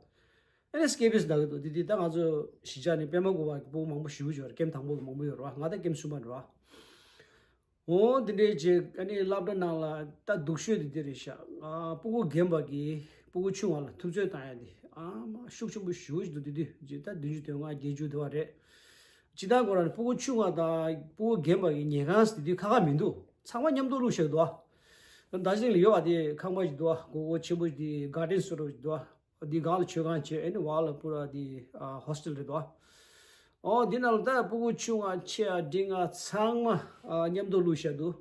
ཨ་ནི་སི་ཀེ་བི་སི་ན་གི་འདུག་དེ་དུས་ད་ང་ཚོ་གཞིས་ཆགས་ནས་པད་མ་བཀོད་པ་གི་སྤུ་གུ་མང་པོ་ཞེ་པོ་ཅིག་ཡོད་རེད། ཀེམ་དང་པོ་གི་མང་པོ་ཡོད་རེད་བ། ང་ད་ཀེམ་གསུམ་པ་རེད་བ། འོ་དེ་འདྲའི་རྗེས་ཨ་ནི་སློབ་གྲྭ་ནང་ལ་ད་སྡུག་ཤོས་དེ་དེ་རེད་ཤག་ཨ་སྤུ་གུ་རྒན་པ་གིས་སྤུ་གུ་ཆུང་བ་ལ་ཐུབ་ཚོད་བཏང་ཡ་དེ་ཨ་མ་ཤུགས་ཆེན་པོ་ཞེ་པོ་ཅིག་འདུག་དེ་དུས་རྗེས་ད་བདུན་ཅུ་དོན་ལྔ་བརྒྱད་ཅུ་དེ་བ་རེད། སྤྱི་བཏང་ཁོ་རང་ནི་སྤུ་གུ་ཆུང་བ་དང་སྤུ་གུ་རྒན་པ་གི་ཉལ་ཁང་ཟེར་དུས་ཁག་ཁག་མི་འདུག་ཚང་མ་མཉམ་དུ་བླུགས་བཞག་འདུག་ཨ། དར་ཇི་ལིང་ལ་ཡོད་པ་དེ་ཁང་པ་ཞིག་འདུག་ཨ། སྒོ་སྒོ་ཆེན་པོ་ཞིག་དེ་གར་ཌེན་བཟོ་འདྲ་ཞིག་འདུག་ཨ། འདི་སྒང་ལ་མཆོད་ཁང་བྱས། ཨ་ནི་བར་ལ་པུ་ར་དེ་ཨ་ཧོ་སི་ཊེལ་རེད་འདུག་ཨ། ཨོ་འདི་ནང་ལ་ད་སྤུ་གུ་ཆུང་བ་ཆེ་བ་འབྲིང་བ་ཚང་མ་ཨ་མཉམ་དུ་བླུགས་བཞག་འདུག་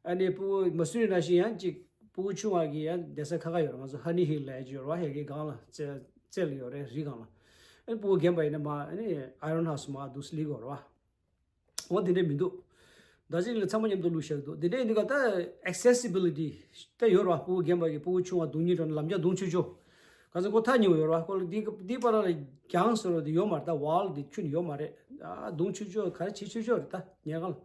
ཨ་ནི་སྤུ་གུ་མ་སུ་རི་ནང་བཞིན་ཡང་ཅིག་སྤུ་གུ་ཆུང་བ་གི་ཡང་བསྡད་ས་ཁག་ཁག་ཡོད་རེད། ང་ཚོ་ཧ་ནི་ཧིལ་ལབ་ཡ་ཅིག་ཡོད་རེད་བ། ཡ་གི་སྒང་ལ་རྩེ་རྩེ་ལ་ཡོད་རེད། རི་སྒང་ལ། ཨ་ནི་སྤུ་གུ་རྒན་པ་ཡིན་ན་མར་ཨ་ནི་ཨའི་རོན་ཧའུ་སི་མར་འདུག་སེ་སླེབས་ཀྱི་ཡོད་རེད་བ། འོ་དེ་འདྲ་མི་འདུག་དར་ཇི་ལིང་ལ་ཚང་མ་མཉམ་དུ་བླུགས་བཞག་འདུག་དེ་འདྲ་ཡིན་དུས་ཀ་ད་ཨེག་སེ་སི་བི་ལི་ཊི་ད་ཡོད་རེད་བ། སྤུ་གུ་རྒན་པ་གི་སྤུ་གུ་ཆུང་བ་རྡུང་སྙིང་འདྲ་བོ་ལམ་རྒྱག་རྡུང་ཆོག་ཆོག་ག་ཚོད་ཁོ་ཐག་ཉེ་བོ་ཡོད་རེད་བ། ཁོ་ལ་འདི་འདི་བར་ལ་གྱང་ཟེར་བ་དེ་ཡོད་མ་རེད། ད་ཝལ་དེ་ཁྱོན་ནས་ཡོད་མ་རེད། ཨ་རྡུང་ཆོག་ཆོག་ག་རེ་བྱེད་ཆོག་ཆོག་རེད། ད་ཉལ་ཁང་ལ་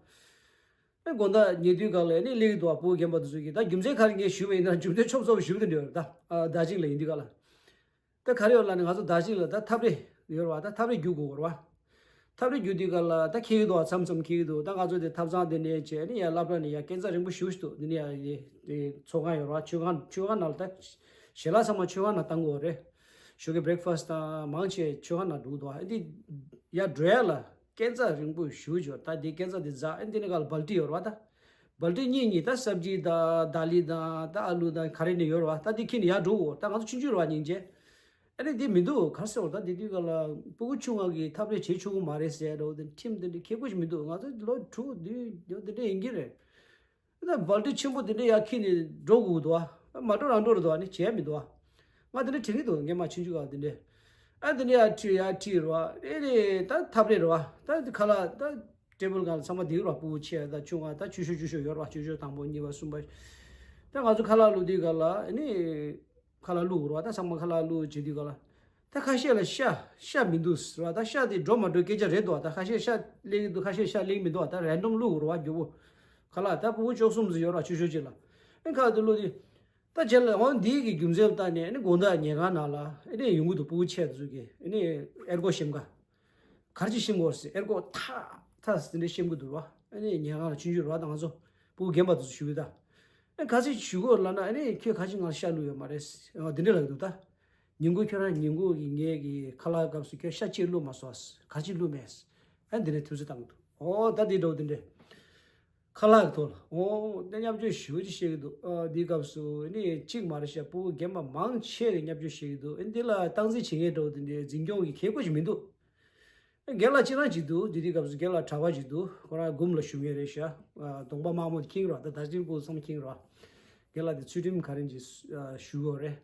ཨེ་དགོང་དག་ཉལ་དུས་སྒང་ལ་ཨ་ནི་སླེབས་ཀྱི་འདུག་བ། སྤུ་གུ་རྒན་པ་དེ་ཚོ་གིས། ད་རྒྱུ་མཚན་ག་རེ་ངས་ཞུས་པ་ཡིན་ན་རྒྱུ་མཚན་ཆོབ་ཚོབ་ཞུ་གི་འདུག་ད། ཨ་དར་ཇི་ལིང་ལ་ཡིན་དུས་སྒང་ལ། ད་ག་རེ་ཡོད་ལབ་ན་ང་ཚོ་དར་ཇི་ལིང་ལ་ད་འཐབ་རེས་ ཡོད་རེད་བ། ད་ཐབ་རེས་རྒྱུག་དགོས་རེད་བ། ཐབ་རེས་རྒྱུག་དུས་ག་ལ་ད་འཁེལ་གྱི་འདུག་བ། མཚམས་མཚམས་འཁེལ་གྱི་འདུག་ད་ང་ཚོ་དེ་ཐབ་ཚང་དེ་ནས་བྱས་ནས་ཡར་སློབ་གྲྭ་ནས་ཡར་སྐས་འཛེག་རིང་པོ་ཞེ་པོ་ཞིག་འདུག་འདི་ནས་ཡར་དེ་ཚོགས་ཁང་ཡོད་རེད་བ། མཆོད་ཁང་མཆོད་ཁང་ནང་ལ་ད་ཞལ་ལག་ཚང་མ་མཆོད་ཁང་ནང་བཏང་དགོས་རེད། ཞོགས་ཀའི་breakfast་དང་མང་ཆེ་མཆོད་ཁང་ནང་འགྲོ་གི་འདུག་བ། འདི་ཡར་འགྲོ་ཡ་ལ་སྐས་འཛེག་རིང་པོ་ཞེ་པོ་ཅིག་ཡོད། ད་འདི་སྐས་འཛེག་དེ་འཛེག་ཨ་འདི་ནས་ག་ལ་སྦལ་ཏི་ཡོད་རེད་བ། ད་སྦལ་ཏི་གཉིས་གཉིས་ད་སབ་ཇི་དང་དཱ་ལི་དང་ད་ཨ་ལུ་དང་ག་རེ་ནས་ཡོད་རེད་བ། ད་འདི་འཁྱེར་ནས་ཡར་འགྲོ་དགོས། ད་ང་ཚོ་ཆུང་ཆུང་རེད་བ་སྙིང་རྗེ། ཨ་ནི་འདི་མི་འདུག་ག་རེ་ཟེར་བ། ད་འདི་དུས་ག་ལ་སྤུ་གུ་ཆུང་བ་གིས་ཐབ་རེས་བྱེད་ཆོག་གི་མ་རེད་ཟེར་འགྲོ། དེ་ཁྲིམས་དེ་འདྲ་ཁེ་པོ་ཞིག་མི་འདུག་ང་ཚོ་ལོ་དྲུག་བདུན་ཡོད་དེ་འདྲ་ཡིན་གྱི་རེད། ད་སྦལ་ཏི་ཆེན་པོ་དེ་འདྲ་ཡར་འཁྱེར་ནས་འགྲོ་དགོས་འདུག་བ། མ་འགྲོ་རང་འགྲོ་རེད་འདུག་ཨ་ནི་བྱས་མི་འདུག་བ། ང་དེ་འདྲ་དྲན་གྱི་འདུག་སྔོན་མ་ཆུང་ཆུང་སྒང་དེ་འདྲ། ཨ་དེ་འདྲ་ཡར་ཁྲིད་ཡར་ཁྲིད་རེད་བ། རེད་རེད། ད་ཐབ་རེས་རེད་བ། ད་ཁ་ལག་ད་ཊེ་བལ་སྒང་ལ་ཚང་མ་བསྡད་ཡོད་རེད་བ། སྤུ་གུ་ཆེ་ད་ཆུང་བ་ད་ཆུང་ཤོས་ཆུང་ཤོས་ཡོད་རེད་བ། ཆུང་ཤོས་དང་པོ་གཉིས་པ་གསུམ་པ། ད་ང་ཚོ་ཁ་ལག་བླུགས་དུས་ག་ལ་ཨ་ནི། ཁ་ལག་བླུགས་རོགས། ད་ཚང་མ་ཁ་ལག་བླུགས་བྱེད་དུས་ག་ལ། ད་ཁ་ཤས་ལ་ཤ་ཤ་མི་འདུག་ཟེར་བ། ད་ཤ་དེ་འགྲོ་མ་འགྲོ་སྐད་ཆ་རེད་འདུག་ད་ཁ་ཤས་ཤ་སླེབས་ཀྱི་འདུག་ཁ་ཤས་ཤ་སླེབས་མི་འདུག་ད་རན་ཌམ་བླུགས་རོགས་རྒྱུ་བོ། ཁ་ལག་ད་སྤུ་གུ་བཅུ་གསུམ་ཙམ་ཡོད་ར་ཆུང་ཆུང་ཅིག་ལ། ཨེ་ཁ་དེ་བླུགས་དུས། ད་རྗེས་ལ་འོ་འདི་གི་རྒྱུ་མཚན་ལ་བལྟས་ནས་ཨ་ནི་དགོང་དག་ཉལ་ཁང་ནང་ལ་ཨ་ནི་ཡོང་གི་འདུག་སྤུ་གུ་ཆེ་ཚོ་གི་ཨ་ནི་ཨེར་ཀོ་ཤེམ་ག་གར་ཅིག་ཤིང་གོ་སི་ཨེར་ཀོ་ཐག་ཐག་དེ་འདྲ་ཤེམ་གི་འདུག་བ། ཨ་ནི་ཉལ་ཁང་ལ་ཆུང་ཆུང་རོགས་དང་ང་ཚོ་སྤུ་གུ་རྒན་པ་དེ་ཚོ་ཞུ་གི་ད། ཨ་ག་ཚོད་ཞུ་གོ་ལབ་ན་ཨ་ནི་ཁྱོད་ག་ཅིག་ང་ལ་ཤ་བླུགས་ཡོད་མ་རེད། འོ་དེ་འདྲ་ལབ་གི་འདུག་ད། ཉིན་གུང་ཁྱོད་རང་ཉིན་གུང་གི་ངའི་གི་ཁ་ལག་སྐབས་སུ་ཁྱོད་ཤ་གཅིག་བླུགས་མ་སོང་། ག་ཅིག་བླུགས་མེད། ཨ་འདི་འདྲ་ཐུབ་ཚོད་བཏང་གི་འདུག་འོ་ད་འདི་འདྲ་བོ་དེ་འདྲ། ཁ་ལག་གི་ཐོག་ལ་འོ་ད་བརྙས་བཅོས་ཞེ་པོ་ཅིག་བཤད་གི་འདུག་ཨ་འདིའི་སྐབས་སུ་ཨ་ནི་གཅིག་མ་རེད་ཤག་སྤུ་གུ་རྒན་པ་མང་ཆེ་གི་བརྙས་བཅོས་བཤད་གི་འདུག་ཨ་འདི་ལ་སྟངས་འཛིན་བྱེད་མཁན་འདྲ་བོ་དེ་འདྲའི་འཛིན་སྐྱོང་གི་མཁས་པོ་ཞིག་མི་འདུག་རྒན་ལགས་གཅིག་རང་གཅིག་འདུག་དེ་དུས་སྐབས་སུ་རྒན་ལགས་གྲྭ་པ་ཅིག་འདུག་ཁོ་རང་སྒོམ་ལ་བཞུགས་མཁན་རེད་ཤག་གདོང་པ་དམར་མོ་དེ་མཁྱེན་རོགས། ད་དར་ཅིག་སྤུ་གུ་ཚང་མ་མཁྱེན་རོགས། རྒན་ལགས་དེ་ཚུལ་ཁྲིམས་ག་རེ་ཅིག་ཞུ་དགོས་རེད།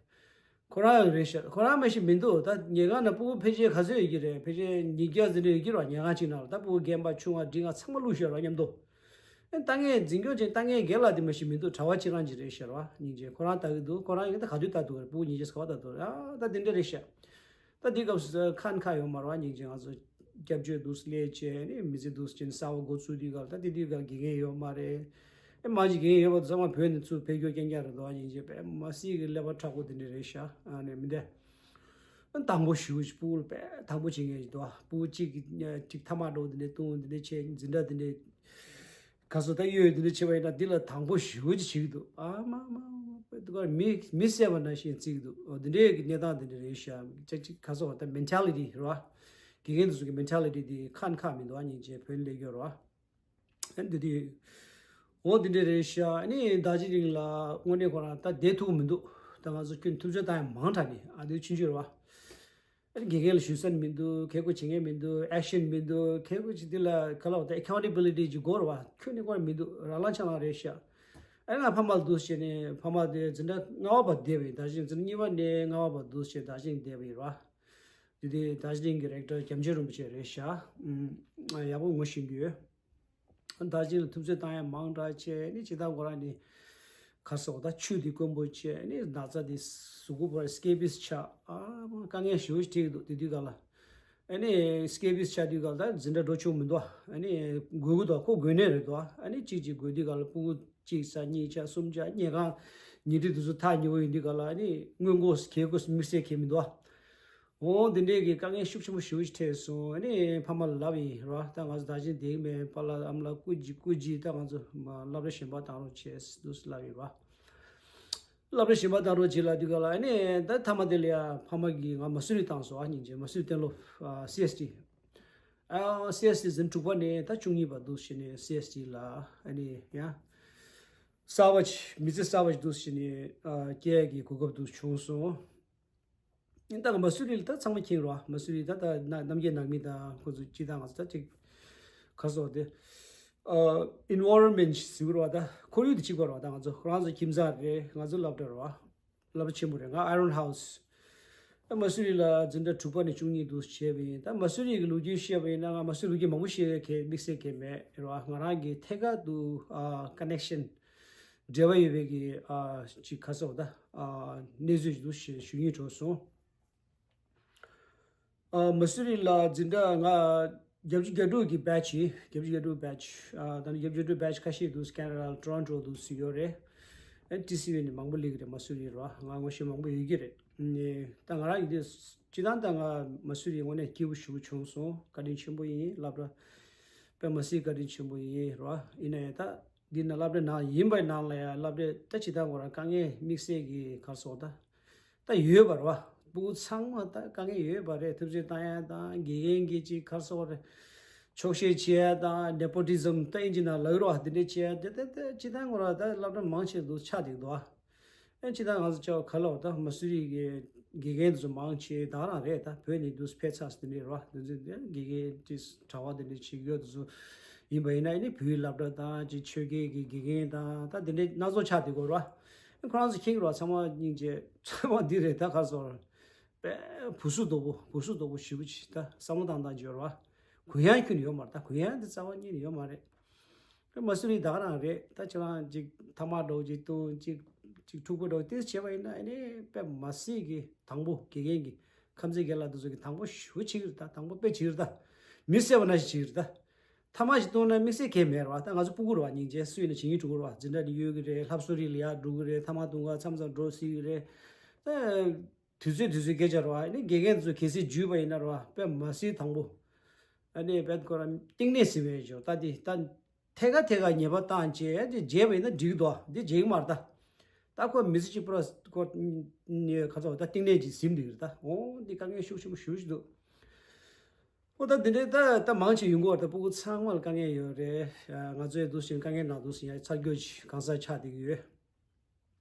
ཁོ་རང་རེད་ཤག་ཁོ་རང་མ་གཞི་མི་འདུག་ད་ཉལ་ཁང་ནང་སྤུ་གུ་ཕལ་ཆེར་ག་ཚོད་ཡོད་ཀྱི་རེད། ཕལ་ཆེར་ཉིས་བརྒྱ་ཟིན་རེ་ཡོད་ཀྱི་རོགས། ཉལ་ཁང་གཅིག་ནང་ལ་ད་སྤུ་གུ་རྒན་པ་ཆུང་བ་འབྲིང་བ་ཚང་མ་བླུགས་ཤག་རོགས་མཉམ་དུ། ཨེ་ལྟ་མཁན་འཛིན་སྐྱོང་བྱེད་ལྟ་མཁན་རྒན་ལགས་དེ་མ་གཞི་མི་འདུག་གྲྭ་པ་གཅིག་རང་ཅིག་རེད་ཤག་རོགས། སྙིང་རྗེ། ཁོ་རང་ལྟ་གི་འདུག་ཁོ་རང་ཡིན་ད་ག་དུས་ལྟ་འདུག་སྤུ་གུ་ཉིས་བརྒྱ་ཙམ་ག་པར་ལྟ་འདུག་ཨ་ད་དེ་འདྲ་རེད་ཤག་ད་དེ་སྐབས་སུ་ཁ་ཁ་ཡོད་མ་རེད་བ། སྙིང་རྗེ། ང་ཚོ་སྐྱབས་བཅོལ་འདུག་སླེབས་བྱས་ནས་མི་ཚེ་འདུག་ཅིག་གསར་པ་འགོ་ཚུགས་དུས་སྐབས་ད་དེ་དུས་སྐབས་དགེ་རྒན་ཡོད་མ་རེད། ཨེ་མ་གཞི་དགེ་རྒན་ཡོད་པ་ཚང་མ་བོད་ནས་ཚུར་ཕེབས་རྒྱུ་རྐྱང་རྐྱང་རེད་འདུག་སྙིང་རྗེ། དཔེ་མ་སྲིད་ཀྱི་ཀླད་པ་མཁྲེགས་པོ་དེ་འདྲ་རེད་ཤག་ཨ་ནི་མི་འདྲ། དང་པོ་ཞུ་སྤུ་གུ་ལ་དཔེ་དང་པོ་བྱེད་མཁན་ཞིག་འདུག་སྤུ་གུ་གཅིག་གིས་གཅིག་ཐ་མག་འདྲ་བོ་དེ་འདྲ་བཏུང་། དེ་འདྲ་བྱས་འཛིན་གྲྭ་དེ་འདྲ་ག་ཚོད་ད་གཡོལ་དེ་འདྲ་བྱས་པ་ཡིན་ན་འདི་ལ་དང་པོ་ཞུ་ཅིག་བྱེད་ཀྱི་འདུག་ཨ་མ་མ་མ་མ་འདུག་ག་མི་མི་བསད་པ་ནང་བཞིན་བརྩི་གི་འདུག་འོ་འདི་འདྲའི་གི་གནས་སྟངས་དེ་འདྲ་རེད་ཤག་ཅིག་ཅིག་ག་ཚོད་ད་མེན་ཊེ་ལི་ཊི་རེད་བ། དགེ་རྒན་དེ་ཚོ་གི་མེན་ཊེ་ལི་ཊི་དེ་ཁ་ཁ་མི་འདུག་ཨ་སྙིང་རྗེ། བོད་ནས་སླེབས་ཡོད་རེད་བ། ཨ་འདི་དུས། འོ་འདི་འདྲ་རེད་ཤག་ཨ་ནི་རྡོ་རྗེ་གླིང་ལ་དངོས་གནས་ཁོ་རང་ད་བསྡད་ཐུབ་ཀྱི་མི་འདུག་ད་ང་ཚོ་ཁྱོན་ཐུབ་ཚོད་བཏང་ཡ་མང་དྲགས་ནས་ཨ་འདི་ཆུང་ཆུང་རེད་བ། ཨ་ནི་དགེ་རྒན་ལ་ཞུ་ས་མི་འདུག་ཁེ་ཁོ་བྱེད་མཁན་མི་འདུག་ཨེག་ཤན་མི་འདུག་ཁེ་ཁོ་ཅིག་འདི་ལ་ག་ལ་བ་ད་ཨེ་ཁའུན་ཊེ་བི་ལི་ཊི་ཅིག་དགོས་རེད་བ། ཁྱོན་ནས་ཁོ་རང་མི་འདུག་རང་ལངས་ཆ་ལངས་རེད་ཤག་ཨ་ནི་ང་ཕ་མ་ལ་འདུག་བྱས་ནས་ཕ་མ་དེ་འཛིན་གྲྭ་ལྔ་པ་བར་བསྡད་པ་ཡིན། རྡོ་རྗེ་གླིང་འཛིན་གྲྭ་གཉིས་པ་ནས་ལྔ་པ་བར་འདུག་བྱས་རྡོ་རྗེ་གླིང་བསྡད་པ་ཡིན་རེད་བ། དེ་དུས་རྡོ་རྗེ་གླིང་གི་རེག་ཊར་རྒྱ་མཚོ་རིན་པོ་ཆེ་རེད་ཤག་ཨུམ། ཡག་པོ་ངོ་ཤེས་ཀྱི་ཡོད། རྡོ་རྗེ་གླིང་ལ་ཐུབ་ཚོད་བཏང་ཡ་མང་དྲགས་བྱས་ནས་སྤྱིར་བཏང་ཁོ་རང་ནི་ག་སོགས་ད་ཆུ་དེ་དཀོན་པོ་བྱས་ནས་ན་ཚ་དེ་གཟུགས་པོ་བོར་སི་ཀེ་བིས་ཆགས། ཨ་མ་དཀའ་ངལ་ཞེ་པོ་ཞིག་འཕྲད་ཀྱི་འདུག་དེ་དུས་སྒང་ལ། ཨ་ནི་སི་ཀེ་བིས་ཆགས་དུས་སྒང་ལ་ད་འཛིན་གྲྭ་འགྲོ་ཆོག་མི་འདུག་ཨ་ནི་དགོས་ཀྱི་འདུག་ཁོ་དགོས་ནི་རེད་འདུག་ཨ་ནི་གཅིག་གཅིག་དགོས་དུས་སྒང་ལ་སྤུ་གུ་གཅིག་ཙམ་གཉིས་ཙམ་གསུམ་ཙམ་ཉལ་ཁང་ཉལ་ཁྲི་དེ་ཚོ་ཐག་ཉེ་བོ་ཡིན་དུས་སྒང་ལ་ཨ་ནི་སྔོན་འགོག་གལ་དགོས་དམིགས་བསལ་གལ་མི་འདུག་འོ་འདི་འདྲའི་གི་དཀའ་ངལ་ཤུགས་ཆེན་པོ་ཞེ་པོ་ཞིག་འཕྲད་སོང་། ཨ་ནི་ཕ་མ་ལ་ལབ་ཡིན་རོ། ད་ང་ཚོ་ད་ཅིང་བསྡད་ཀྱི་མེད། པཱ་ལགས་ཨ་མ་ལགས་སྐུ་མཁྱེན་སྐུ་མཁྱེན། ད་ང་ཚོ་མ་སློབ་གྲྭ་གཞན་པ་བཏང་རོགས་བྱེད་འདུག་ལབ་ཡིན་རོ། སློབ་གྲྭ་གཞན་པ་བཏང་རོགས་བྱེད་ལབ་དུས་སྒང་ལ་ཨ་ནི་ད་མཐའ་མ་དེ་ལ་ཡ་ཕ་མ་གིས་ང་མ་སུ་རི་བཏང་སོང་། ཨ་སྙིང་རྗེ། མ་སུ་རི་གཏན་སློབ་ཨ་སི་ཨེས་ཊི། ཨ་སི་ཨེས་ཊི་འཛིན་གྲྭ་དྲུག་པ་ནས་ད་བཅུ་གཉིས་བར་འདུག་བྱས་ནས་སི་ཨེས་ཊི་ལ་ཨ་ནི་ཡ་གསར་པ་ཅིག་མི་ཚེ་གསར་པ་ཅིག་འདུག་བྱས་ནས་ཨ་སྐྱེལ་ཡ་གི་གོ་སྐབས་འདུག་བྱུང་སོང་། ད་མ་སུ་རི་ལ་ད་ཚང་མ་མཁྱེན་རོ། མ་སུ་རི་ད་ད་ན་རྣམ་རྒྱལ་ནང་མི་དང་ཁོ་ཚོ་སྤྱི་དང་ང་ཚོ་ད་ཅིག་ག་སོགས་དེ་ཨ་ཨེན་ཝའི་རོན་མེན་ཊི་ཟེར་གི་རོ། ད་ཁོར་ཡུག་དེ་གཅིག་པ་རོ། ད་ང་ཚོ་ཁོ་རང་ཚོ་ཁྱིམ་ཚང་རེད། ང་ཚོ་སློབ་གྲྭ་རོ། སློབ་གྲྭ་ཆེན་པོ་རེད། ང་ཨའི་རོན་ཧའུ་སི། ད་མ་སུ་རི་ལ་འཛིན་གྲྭ་དྲུག་པ་ནས་བཅུ་གཉིས་འདུག་བྱས་པ་ཡིན། ད་མ་སུ་རི་གི་ལོ་རྒྱུས་བཤད་པ་ཡིན་ན་ང་མ་སུ་རི་ལོ་རྒྱུས་མང་པོ་བཤད་ཡ་གི་དམིགས་བསལ་གི་མེད་རོ། ང་རང་གི་ཐད་ཀར་དུ་ཨ་ཀ་ནེག་ཤན་འབྲེལ་བ་ཡོད་པའི་གི་ཨ་ཅིག་ག་སོགས་ད་ཨ་གནས་ཚུལ་ཞིག་འདུག་ཞེས་ཞུ་སྙིང་བྲོ་སོང་། ཨ་མ་སུ་རི་ལ་འཛིན་གྲྭ་ང་བརྒྱད་ཅུ་གྱ་དྲུག་གི་བེ་ཆི་ཡིན། བརྒྱད་ཅུ་གྱ་དྲུག་བེ་ཆི། ཨ་ད་ནི་བརྒྱད་ཅུ་གྱ་དྲུག་བེ་ཆི་ཁ་ཤས་འདུག་ཀེ་ན་ཌ་ལ་ཊོ་རོན་ཊོ་འདུག་སུ་ཡོད་རེད། ཨ་ཊི་སི་ཝི་ནས་མང་པོ་སླེབས་ཀྱི་རེད། མ་སུ་རི་རོ། ང་ངོ་ཤེས་མང་པོ་ཡོད་ཀྱི་རེད། ནས་ད་ང་རང་གི་དེ་སྤྱི་བཏང་ད་ང་མ་སུ་རི་དངོས་གནས་སྐྱིད་པོ་ཞེ་པོ་བྱུང་སོང་། བཀའ་དྲིན་ཆེན་པོ་ཡིན། སློབ་གྲྭ་དཔེ་མ་སྲིད་བཀའ་དྲིན་ཆེན་པོ་ཡིན་རོ། ཡིན་ན་ཡང་ད་འདི་ན་སློབ་གྲྭ་ནང་ཡིན་པའི་ནང་ལ་ཡང་སློབ་གྲྭ་ད་སྤྱི་བཏང་ཁོ་རང་དཀའ་ངལ་དམིགས་བསལ་གྱི་ག་རེ་ཟེར་ད་ད་ཡོད་པ་རེད་བ། སྤུ་གུ་ཚང་མ་ད་དཀའ་ངལ་ཡོད་པ་རེད། ཐུབ་ཚོད་བཏང་ཡ་དང་དགེ་རྒན་གྱི་ཅིག་ག་རེ་ཟེར་རེད། ཆོག་ཤེས་བྱེད་ཡ་དང་ནེ་པོ་ཊི་ཛམ་ད་ཨིན་ཇི་ནང་ལབ་ཀྱི་རེད་བ། དེ་འདྲས་བྱེད་ཡ་དེ་ད་ད་སྤྱི་བཏང་ཁོ་རང་ད་སློབ་གྲྭ་མང་ཆེ་འདུག་ཆགས་བསྡད་འདུག་ཨ། ཨེ་སྤྱི་བཏང་ང་ཚོ་ཆ་ག་ལ་བ་ད་མ་སུ་རི་གི་དགེ་རྒན་དེ་ཚོ་མང་ཆེ་ད་རང་རེད། ད་བོད་ནས་འདུག་ཕེབས་ཚར་དེ་འདྲས་རེད་བ། དེ་ཚོ་དེ་དགེ་རྒན་ཅིག་གྲྭ་པ་དེ་འདྲས་བྱེད་ཀྱི་ཡོད། དེ་ཚོ་ཡིན་པ་ཡིན་ན་ཨེ་ནི་བོད་ཡིག་སློབ་གྲྭ་དང་ཅིག་ཆོས་སྐད་ཀྱི་དགེ་རྒན་དང་ད་དེ་འདྲས་སྣ་ཚོགས་ཆགས་བསྡད་ཀྱི་ཡོད་རེད་བ། ཁོ་རང་ཚོ་མཁྱེན་གྱི་རེད་བ། ཚང་མ་སྙིང་རྗེ། ཚང་མ་འདི་རེད། ད་ག་རེ་ཟེར། དཔེ་བུ་སུ་དོག་པོ་བུ་སུ་དོག་པོ་ཞེ་པོ་ཅིག་ད་བསམ་བློ་བཏང་སྟངས་ཅིག་ཡོད་རེད་བ། གུ་ཡངས་ཁྱོན་ནས་ཡོད་མ་རེད། ད་གུ་ཡངས་འདི་རྩ་བ་ཉིད་ནས་ཡོད་མ་རེད། དཔེ་མ་སུ་རི་ད་ག་རང་རེད། ད་ཁྱེད་རང་ཅིག་ཐ་མག་འདྲ་བོ་ཅིག་བཏུང་ཅིག་ཅིག་འཁྲུག་པོ་འདྲ་བོ་དེ་བྱས་པ་ཡིན་ན་ཨ་ནི་དཔེ་མ་སྲིད་ཀྱི་དང་པོ་དགེ་རྒན་གྱི་ཁམས་ཚན་རྒན་ལགས་དེ་ཚོ་གི་དང་པོ་ཞེ་པོ་བྱེད་ཀྱི་རེད། ད་དང་པོ་དཔེ་བྱེད་ཀྱི་རེད། ད་མི་བསད་པ་ནང་བཞིན་བྱེད་ཀྱི་རེད། ད་ཐ་མག་ཅིག་བཏུང་ན་དམིགས་བསལ་གང་ཡང་མེད་རེད་བ། ད་ང་ཚོ་སྤུ་གུ་རེད་བ། སྙིང་རྗེ་སུ་ཡིན་ན་བྱེད་སྙིང་འདོད་ཀྱི་རེད་བ། འཛིན་གྲྭ་ནས་གཡོལ་གྱི་རེད། ལྷ་བཟོ་རིགས་ལ་ཡར་འགྲོ་གི་རེད། ཐ་མག་བཏུང་ག་མཚམས་མཚམས་འགྲོ་སྲིད་ཀྱི་རེད། ད་དུས་ཚོད་དུས་ཚོད་སྐད་ཆ་རེད་བ། ཨ་ནི་དགེ་རྒན་དེ་ཚོ་གལ་སྲིད་འཇུས་པ་ཡིན་ན་རེད་བ། དཔེ་མ་སྲིད་དང་པོ་ཨ་ནི་དཔེ་ཁོ་རང་གཏིང་ནས་ཟིན་པའི་ཇོ་ད་དེ་ད་ཐད་ཀ་ཐད་ཀ་ཉེས་པ་བཏང་བྱས་དེ་བརྗེད་པ་ཡིན་ན་འགྲིག་གི་འདུག་འདི་བརྗེད་ཀྱི་མ་རེད་ད། ད་ཁོ་མི་ཚེ་གཅིག་པུ་ར་ཁོ་ནི་ཁ་ཚ་བ་ད་གཏིང་ནས་ཅིག་ཟིན་འགྲིག་གི་རེད་ད། འོ་འདི་དཀའ་ངལ་ཤུགས་ཆེན་པོ་ཞེ་པོ་ཅིག་འདུག་འོ་ད་འདི་འདྲའི་ད་ད་མང་ཆེ་ཡོང་གི་ཡོད་རེད། ད་སྤུ་གུ་ཚང་མ་ལ་དཀའ་ངལ་ཡོད་རེད། ང་ཚོའི་འདུག་བཞིན་དཀའ་ངལ་ནང་འདུག་བཞིན་ཡ་ཚ་རྒྱུ་ཅིག་གང་སར་ཆགས་བསྡད་ཀྱི་ཡོད།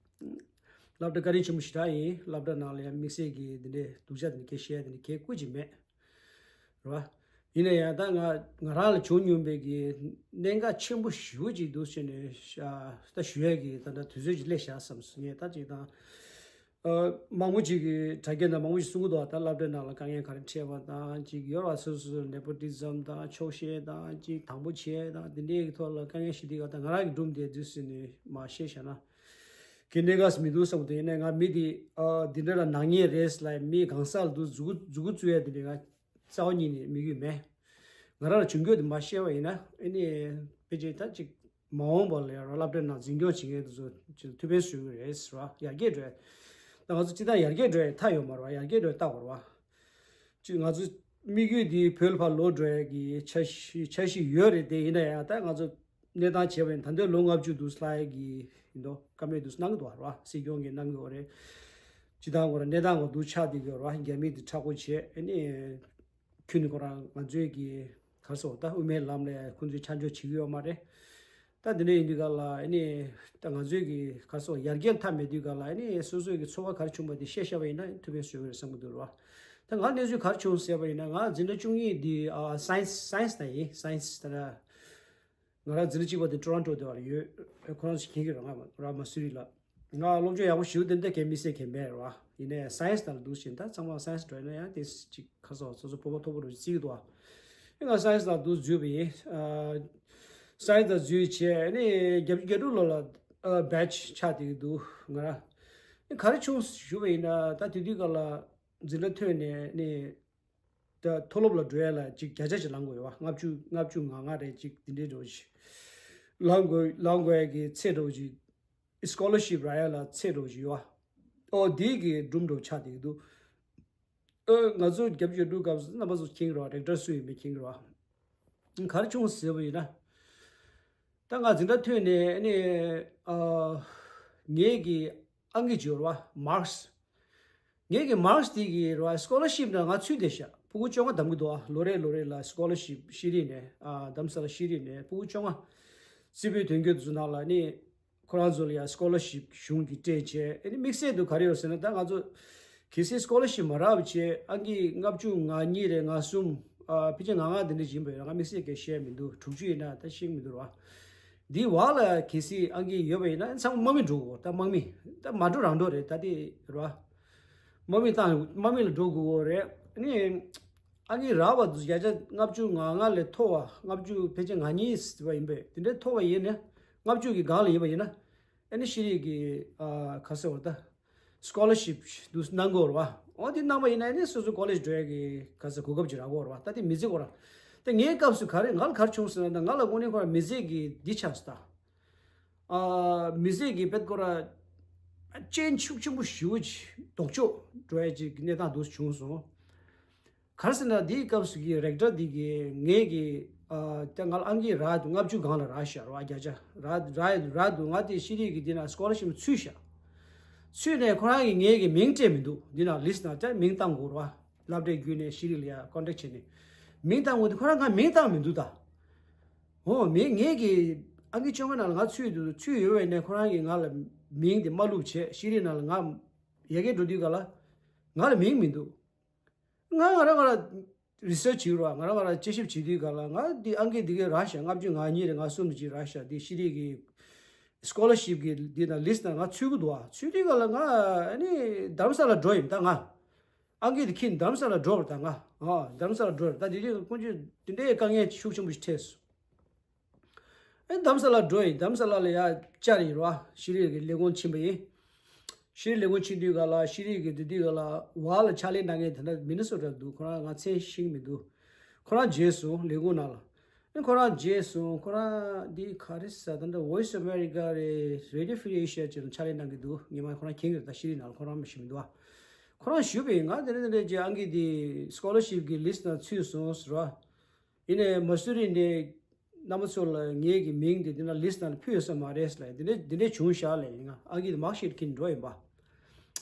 སློབ་གྲྭ་བཀའ་དྲིན་ཆེན་པོ་ཞེ་དྲག་ཡིན། སློབ་གྲྭ་ནང་ལ་ཡང་དམིགས་བསལ་གྱི་འདི་འདྲའི་སྡུག་ཅག་འདི་འདྲ་སྐད་བཤད་འདི་འདྲ་གལ་སྐུ་ཅིག་མེད་རེད་བ། ཡིན་ན་ཡང་ད་ང་ང་རང་ལ་བྱུང་མྱོང་པའི་གི་གནད་འགག་ཆེན་པོ་ཞེ་པོ་ཅིག་འདུག་བྱས་ནས་ཤ་ད་ཞུ་ཡས་ཀྱི་ད་ལྟ་དུས་ཚོད་ཅིག་སླེབས་བཞག་བསམ་སོང་། ངས་ད་ཅིག་དང་། ཨ། མང་པོ་ཅིག་གིས་དྲ་རྒྱ་ནང་མང་པོ་ཞིག་གསུང་གི་འདུག་ད་སློབ་གྲྭའི་ནང་ལ་དཀའ་ངལ་ག་རེ་འཕྲད་པ་དང་ཅིག་ཡོད་ར། སོ་སོ་སོ་ནེ་པོ་ཊི་ཛམ་དང་ཆོག་ཤེས་དང་ཅིག་དང་པོ་བྱས་དང་དེ་འདྲའི་གི་ཐོག་ལ་དཀའ་ངལ་ཞིག་འདུག་ད་ང་རང་གི་སྒྲུང་དེ་དུས་སུ་ནས་མ་བཤད་བཞག་ན་གི་གནད་འགག་མི་འདུག་བསམ་གི་འདུག་ཡིན་ནའི་ང་མི་དེ་ཨ་འདི་འདྲ་ལ་ནག་ཉེས་རེད་ལབ་མི་གང་ཟག་ལ་འདུག་མཛུ་གུ་མཛུ་གུ་བཙུགས་ཡ་དེ་འདྲ་ང་རྩ་བ་ཉིད་ནས་དམིགས་ཡུལ་མེད། ང་རང་ལ་བྱུང་རྒྱུ་དེ་མ་བཤད་པ་ཡིན་ན་ཨ་ནི་ཕལ་ཆེར་ད་ཅིག་མ་འོངས་པ་ལ་ཡང་སློབ་གྲྭའི་ནང་འཛིན་སྐྱོང་བྱེད་མཁན་དེ་ཚོ་ཅིག་ཐུགས་ཕན་གསོས་ཀྱི་རེད་ཟེར་བ། ཡར་རྒྱས་འགྲོ་ཡ། ད་ང་ཚོ་སྤྱི་བཏང་ཡར་རྒྱས་འགྲོ་ཡ་མཐའ་ཡོད་མ་རེད་བ། ཡར་རྒྱས་འགྲོ་ཡ་ལྟ་དགོས་རེད་བ། ཅིག་ང་ཚོ་དམིགས་ཡུལ་འདི་བོད་ལ་ཕར་ལོག་འགྲོ་ཡ་གི་འཆར་གཞི་འཆར་གཞི་ཡོད་རེད་དེ། ཡིན་ན་ཡང་ད་ང་ཚོ་གནས་སྟངས་བྱས་པ་ཡིན་ད་ལྟ་ལོ་ལྔ་བཅུ་འདུག་ལྷག་ཡ་གི་ཡིན་དོ་བཀའ་མོལ་འདུག་གནང་གི་འདུག་བ། སྲིད་སྐྱོང་གིས་གནང་གི་ཡོད་རེད། སྤྱི་བཏང་ཁོ་རང་གནས་སྟངས་ཁོ་འདུག་ཆགས་བསྡད་ཀྱི་ཡོད་རེད་བ། རྒྱ་མི་འདི་མཁྲེགས་པོ་བྱས་ཨ་ནི་ཁྱོན་ནས་ཁོ་རང་ང་ཚོའི་གི་ག་རེ་ཟེར་ད་དབུ་མའི་ལམ་ལ་ཁོང་ཚོས་ཆ་འཇོག་བྱེད་ཀྱི་ཡོད་མ་རེད། ད་འདི་འདྲ་ཡིན་དུས་ག་ལ་ཨ་ནི་ད་ང་ཚོའི་གི་ག་རེ་ཟེར་ཡར་རྒྱས་མཐའ་མེད་དུས་ག་ལ་ཨ་ནི་སོ་སོའི་གི་ཚོར་བ་ག་རེ་བྱུང་བ་དེ་བཤད་བཞག་པ་ཡིན་ན་ཐུགས་ཕན་གསོས་ཀྱི་རེད་བསམ་གྱི་འདུག་ར། ད་ང་གནས་ཚུལ་ག་རེ་བྱུང་ཟེར་བ་ཡིན་ན་ང་འཛིན་གྲྭ་བཅུ་གཉིས་འདི་ཨ་སའེན་སི་སའེན་སི་ནང་ཡིན། སའེན་སི་ད་ང་རང་འཛིན་གྲྭ་གཅིག་པ་དེ་ཊོ་རོན་ཊོ་དེ་བར་ཡོད། ཁོ་རང་ཚོ་མཁྱེན་གྱི་རེད། ང་ར་མ་སུ་རི་ལ་ང་སློབ་སྦྱོང་ཡག་པོ་ཞེ་པོ་དེ་འདྲ་གས་མི་སེ་གས་མེད་རེད་བ། ཡིན་ནའི་སའེན་སི་ནང་ལ་འདུག་བཞིན་ད་ཚང་མ་སའེན་སི་འགྲོ་ཡིན་ན་ཡང་དེ་ཅིག་ཁ་སོ་སོ་སོ་སྤོབས་པ་མཐོ་པོ་རུ་བརྩི་གི་འདུག་བ། ཨེ་ང་སའེན་སི་ནང་འདུག་འཛུལ་བ་ཡིན། ཨ་སའེན་སི་ནང་འཛུལ་བྱས་ཨ་ནི་བརྒྱད་ཅུ་གྱ་དྲུག་ལོ་ལ་ཨ་བེ་ཆི་ཆགས་བསྡད་ཀྱི་འདུག་ང་ར། ཨེ་ག་རེ་བྱུང་ཞུ་བ་ཡིན་ན་ད་དེ་དུས་སྐབས་ལ་འཛིན་གྲྭ་ཐོན་ནས་ནི། ད་མཐོ་སློབ་ལ་འགྲོ་ཡ་ལ་ཅིག་བརྒྱ་ཆ་ཅིག་ལང་དགོས་ཡོད་བ། ལྔ་བཅུ་ལྔ་བཅུ་ང་ལྔ་རེད་ཅིག་དེ་འདྲའི་འགྲོ་ཞིག་ལང་དགོས་ལང་དགོས་ཡ་གི་ཚད་འགྲོ་ཞིག་སི་ཀོ་ལར་ཤིབ་རག་ཡ་ལ་ཚད་འགྲོ་ཞིག་ཡོད་བ། ཨོ་དེའི་གི་སྒྲུང་འགྲོ་ཆགས་བསྡད་ཀྱི་འདུག་ཨ་ང་ཚོ་རྒྱབ་ཀྱི་འགྲོ་སྐབས་སུ་རྣམ་པ་ཚོ་མཁྱེན་གི་རེད་བ། ཌི་རེག་ཊར་སུ་ཡིན་མིན་མཁྱེན་གི་རེད་བ། ག་རེ་བྱུང་ཟེར་བ་ཡིན་ན། ད་ང་འཛིན་གྲྭ་ཐོན་ནས་ཨ་ནི་ཨ་ངེད་ཀྱི་ཨང་ཀི་ཅིག་ཡོད་རེད་བ། མར་ཀི་སི། ངེད་ཀྱི་མར་ཀི་སི་དེ་གི་རེད་བ། སི་ཀོ་ལར་ཤིབ་ནང་ང་ཚུད་བསྡད་ཤག་སྤུ་གུ་བཅོ་ལྔ་བདམས་ཀྱི་འདུག་ཨ། ལོ་རེ་ལོ་རེ་ལ་སི་ཀོ་ལར་ཤིབ་ཤེས་རིག་ནས་ཨ་རྡ་རམ་ས་ལ་ཤེས་རིག་ནས་སྤུ་གུ་བཅོ་ལྔ་རྩེ་ཕུད་དོན་འཁྱོལ་དེ་ཚོ་ནང་ལ་ཨ་ནི་ཁོ་རང་ཚོ་ལ་ཡང་སི་ཀོ་ལར་ཤིབ་གཞུང་གིས་སྤྲད་བྱས། ཨ་ནི་དམིགས་བསལ་དུ་ག་རེ་ཡོད་ཟེར་ན། ད་ང་ཚོ་གལ་སྲིད་སི་ཀོ་ལར་ཤིབ་མ་རག་པ་བྱས་ཨང་ཀི་ལྔ་བཅུ་ང་གཉིས་རེད། ང་གསུམ་ཨ་ཕལ་ཆེར་ང་ལྔ་དེ་འདྲ་ཡིན་པ་ཡོད། ང་དམིགས་བསལ་གྱི་བཤད་མི་འདུག་དྲུག་ཅུ་ཡིན་ན་ད་ཤེས་མི་འདུག་ར། འདི་བར་ལ་གལ་སྲིད་ཨང་ཀི་ཡོད་པ་ཡིན་ན་ཚང་མ་དམག་མི་འགྲོ་དགོས། ད་དམག་མི་ད་མ་འགྲོ་རང་འགྲོ་རེད། ད་དེ་ར་དམག་མི་བཏང་དམག་མི་ལ་འགྲོ་དགོས་རེད། ཨ་ནི་ཨང་ཀི་རག་པ་བརྒྱ་ཆ་ལྔ་བཅུ་ང་ལྔ་ལས་མཐོ་བ། ལྔ་བཅུ་ཕལ་ཆེར་ང་གཉིས་ཟེར་བ་ཡིན་པས། དེ་འདྲའི་མཐོ་བ་ཡིན་ན་ལྔ་བཅུ་གི་སྒང་ལ་ཡིན་པ་ཡིན་ན་ཨ་ནི་ཤེས་རིག་གི་ཨ་ག་ཟེར་བ་ད་སི་ཀོ་ལར་ཤིབ་འདུག་གནང་དགོས་རེད་བ། འོ་དེ་གནང་པ་ཡིན་ན་ཨ་ནི་སོ་སོ་ཀོ་ལེཇ་འགྲོ་ཡ་གི་ག་ཟེར་གོ་སྐབས་ཅིག་རག་གོ་རེད་བ། ད་དེ་མི་བརྩི་གོ་ར། ད་ངའི་སྐབས་སུ་ག་རེ་ང་ལ་ག་རེ་བྱུང་ཟེར་ན། ད་ང་ལ་དངོས་གནས་ཁོ་ར་མི་ཚེ་གི་འདི་ཆགས་སོང་ད། ཨ་མི་ཚེ་གི་དཔེ་ཁོ་ར་ཨ་ ཅན་ཤུགས་ཆེན་པོ་ཞེ་པོ་ཅིག་ལྡོག་ཕྱོགས་འགྲོ་ཡ་ཅིག་གནས་སྟངས་འདུག་བྱུང་སོང་། ག་རེ་ཟེར་ན་དེའི་སྐབས་སུ་གི་རེག་ཊར་འདི་གི་ངེད་ཀྱི་ཨ་ད་ང་ལ་ཨང་ཀི་རག་འདུག་ལྔ་བཅུ་སྒང་ལ་རག་ཤག་ར་བརྒྱ་ཆ་རག་རག་རག་འདུག་ང་དེ་ཤེས་རིག་གི་འདི་ན་སི་ཀོ་ལར་ཤིབ་ཚུད་ཤག་ཚུད་ནས་ཁོ་རང་གིས་ངེད་ཀྱི་མིང་སྤྲད་མི་འདུག་འདི་ན་ལིསི་ནང་ད་མིང་བཏང་དགོས་ར། སློབ་གྲྭའི་བརྒྱུད་ནས་ཤེས་རིག་ལ་ཡ་ཀོན་ཊེག་བྱས་ནས་མིང་བཏང་དགོས་འདུག་ཁོ་རང་ང་མིང་བཏང་མི་འདུག་ད། འོ་མིང་ངེད་ཀྱི་ཨང་ཀི་བཅོ་ལྔ་ནང་ལ་ང་ཚུད་འདུག་ཚུད་ཡོད་པས་ནས་ཁོ་རང་གིས་ང་ལ་མིང་དེ་མ་བླུགས་བྱས་ཤེས་རིག་ནང་ལ་ང་ཡ་གི་འགྲོ་དུས་ག་ལ་ང་ལ་མིང་མི་འདུག་ང་ང་རང་ང་རང་རི་སར་ཆི་བྱེད་རོགས། ང་རང་ང་རང་དཔྱད་ཞིབ་བྱེད་དུས་ག་ལ་ང་འདི་ཨང་ཀི་འདི་གའི་རག་ཤག་ལྔ་བཅུ་ང་གཉིས་རེད་ང་གསུམ་ཅིག་རག་ཤག་འདི་ཤེས་རིག་གི་སི་ཀོ་ལར་ཤིབ་གི་འདི་ན་ལིསི་ནང་ང་ཚུད་གི་འདུག་ཨ་ཚུད་དུས་ག་ལ་ང་ཨ་ནི་རྡ་རམ་ས་ལ་འགྲོ་ཡིན་ད་ང་ཨང་ཀི་འདི་ཁྱེར་རྡ་རམ་ས་ལ་འགྲོ་བར་ད་ང་ཨ་རྡ་རམ་ས་ལ་འགྲོ་བར་ད་འདི་དུས་ཀུན་སྤྱོད་འདི་འདྲའི་དཀའ་ངལ་ཤུགས་ཆེན་པོ་ཞིག་འཕྲད་སོང་། ཨེ་རྡ་རམ་ས་ལ་འགྲོ་ཡིན། རྡ་རམ་ས་ལ་ལ་ཡ་བཅར་ཡིན་རོ། ཤེས་རིག་གི་ལས་ཁུངས་ཕྱིན་པ་ཡིན། ཤེས་རིག་ལས་ཁུངས་ཕྱིན་དུས་ག་ལ་ཤེས་རིག་གི་དེ་དུས་ག་ལ་བར་ལ་ཕྱག་ལས་གནང་མཁན་དེ་འདྲ་མི་ནི་སོ་ཊ་འདུག་ཁོ་རང་ང་མཚན་ཤེས་ཀྱི་མི་འདུག་ཁོ་རང་བརྗེད་སོང་ལས་ཁུངས་ནང་ལ། ཨེ་ཁོ་རང་བརྗེད་སོང་། ཁོ་རང་འདི་ག་རེ་ཟ་ད་འདྲ་Voice of America་རེད། Radio Free Asia་ཅེས་ལ་ཕྱག་ལས་གནང་གི་འདུག་ངས་མ་ཁོ་རང་མཁྱེན་གི་རེད། ད་ཤེས་རིག་ནང་ལ་ཁོ་རང་མ་ཤེས་མི་འདུག་ཨ་ཁོ་རང་ཞུས་པ་ཡིན། ང་དེ་འདྲ་དེ་འདྲ་ཅེས་ཨང་ཀི་དེ་སི་ཀོ་ལར་ཤིབ་གི་ལིསི་ནང་ཚུད་སོང་ཟེར་བ། ཡིན་ནའི་མ་སུ་རི་ནས་རྣམ་པ་ཚོ་ལ་ངེད་ཀྱི་མིང་དེ་འདི་ན་ལིསི་ནང་ལ་ཕུལ་ཡོད་ས་མ་རེད་ལ་འདི་འདྲ་འདི་འདྲ་བྱུང་ཤག་ལ་ཡིན་ང་ཨང་ཀི་དེ་མར་ཤེད་ཁྱེར་འགྲོ་ཡིན་པ།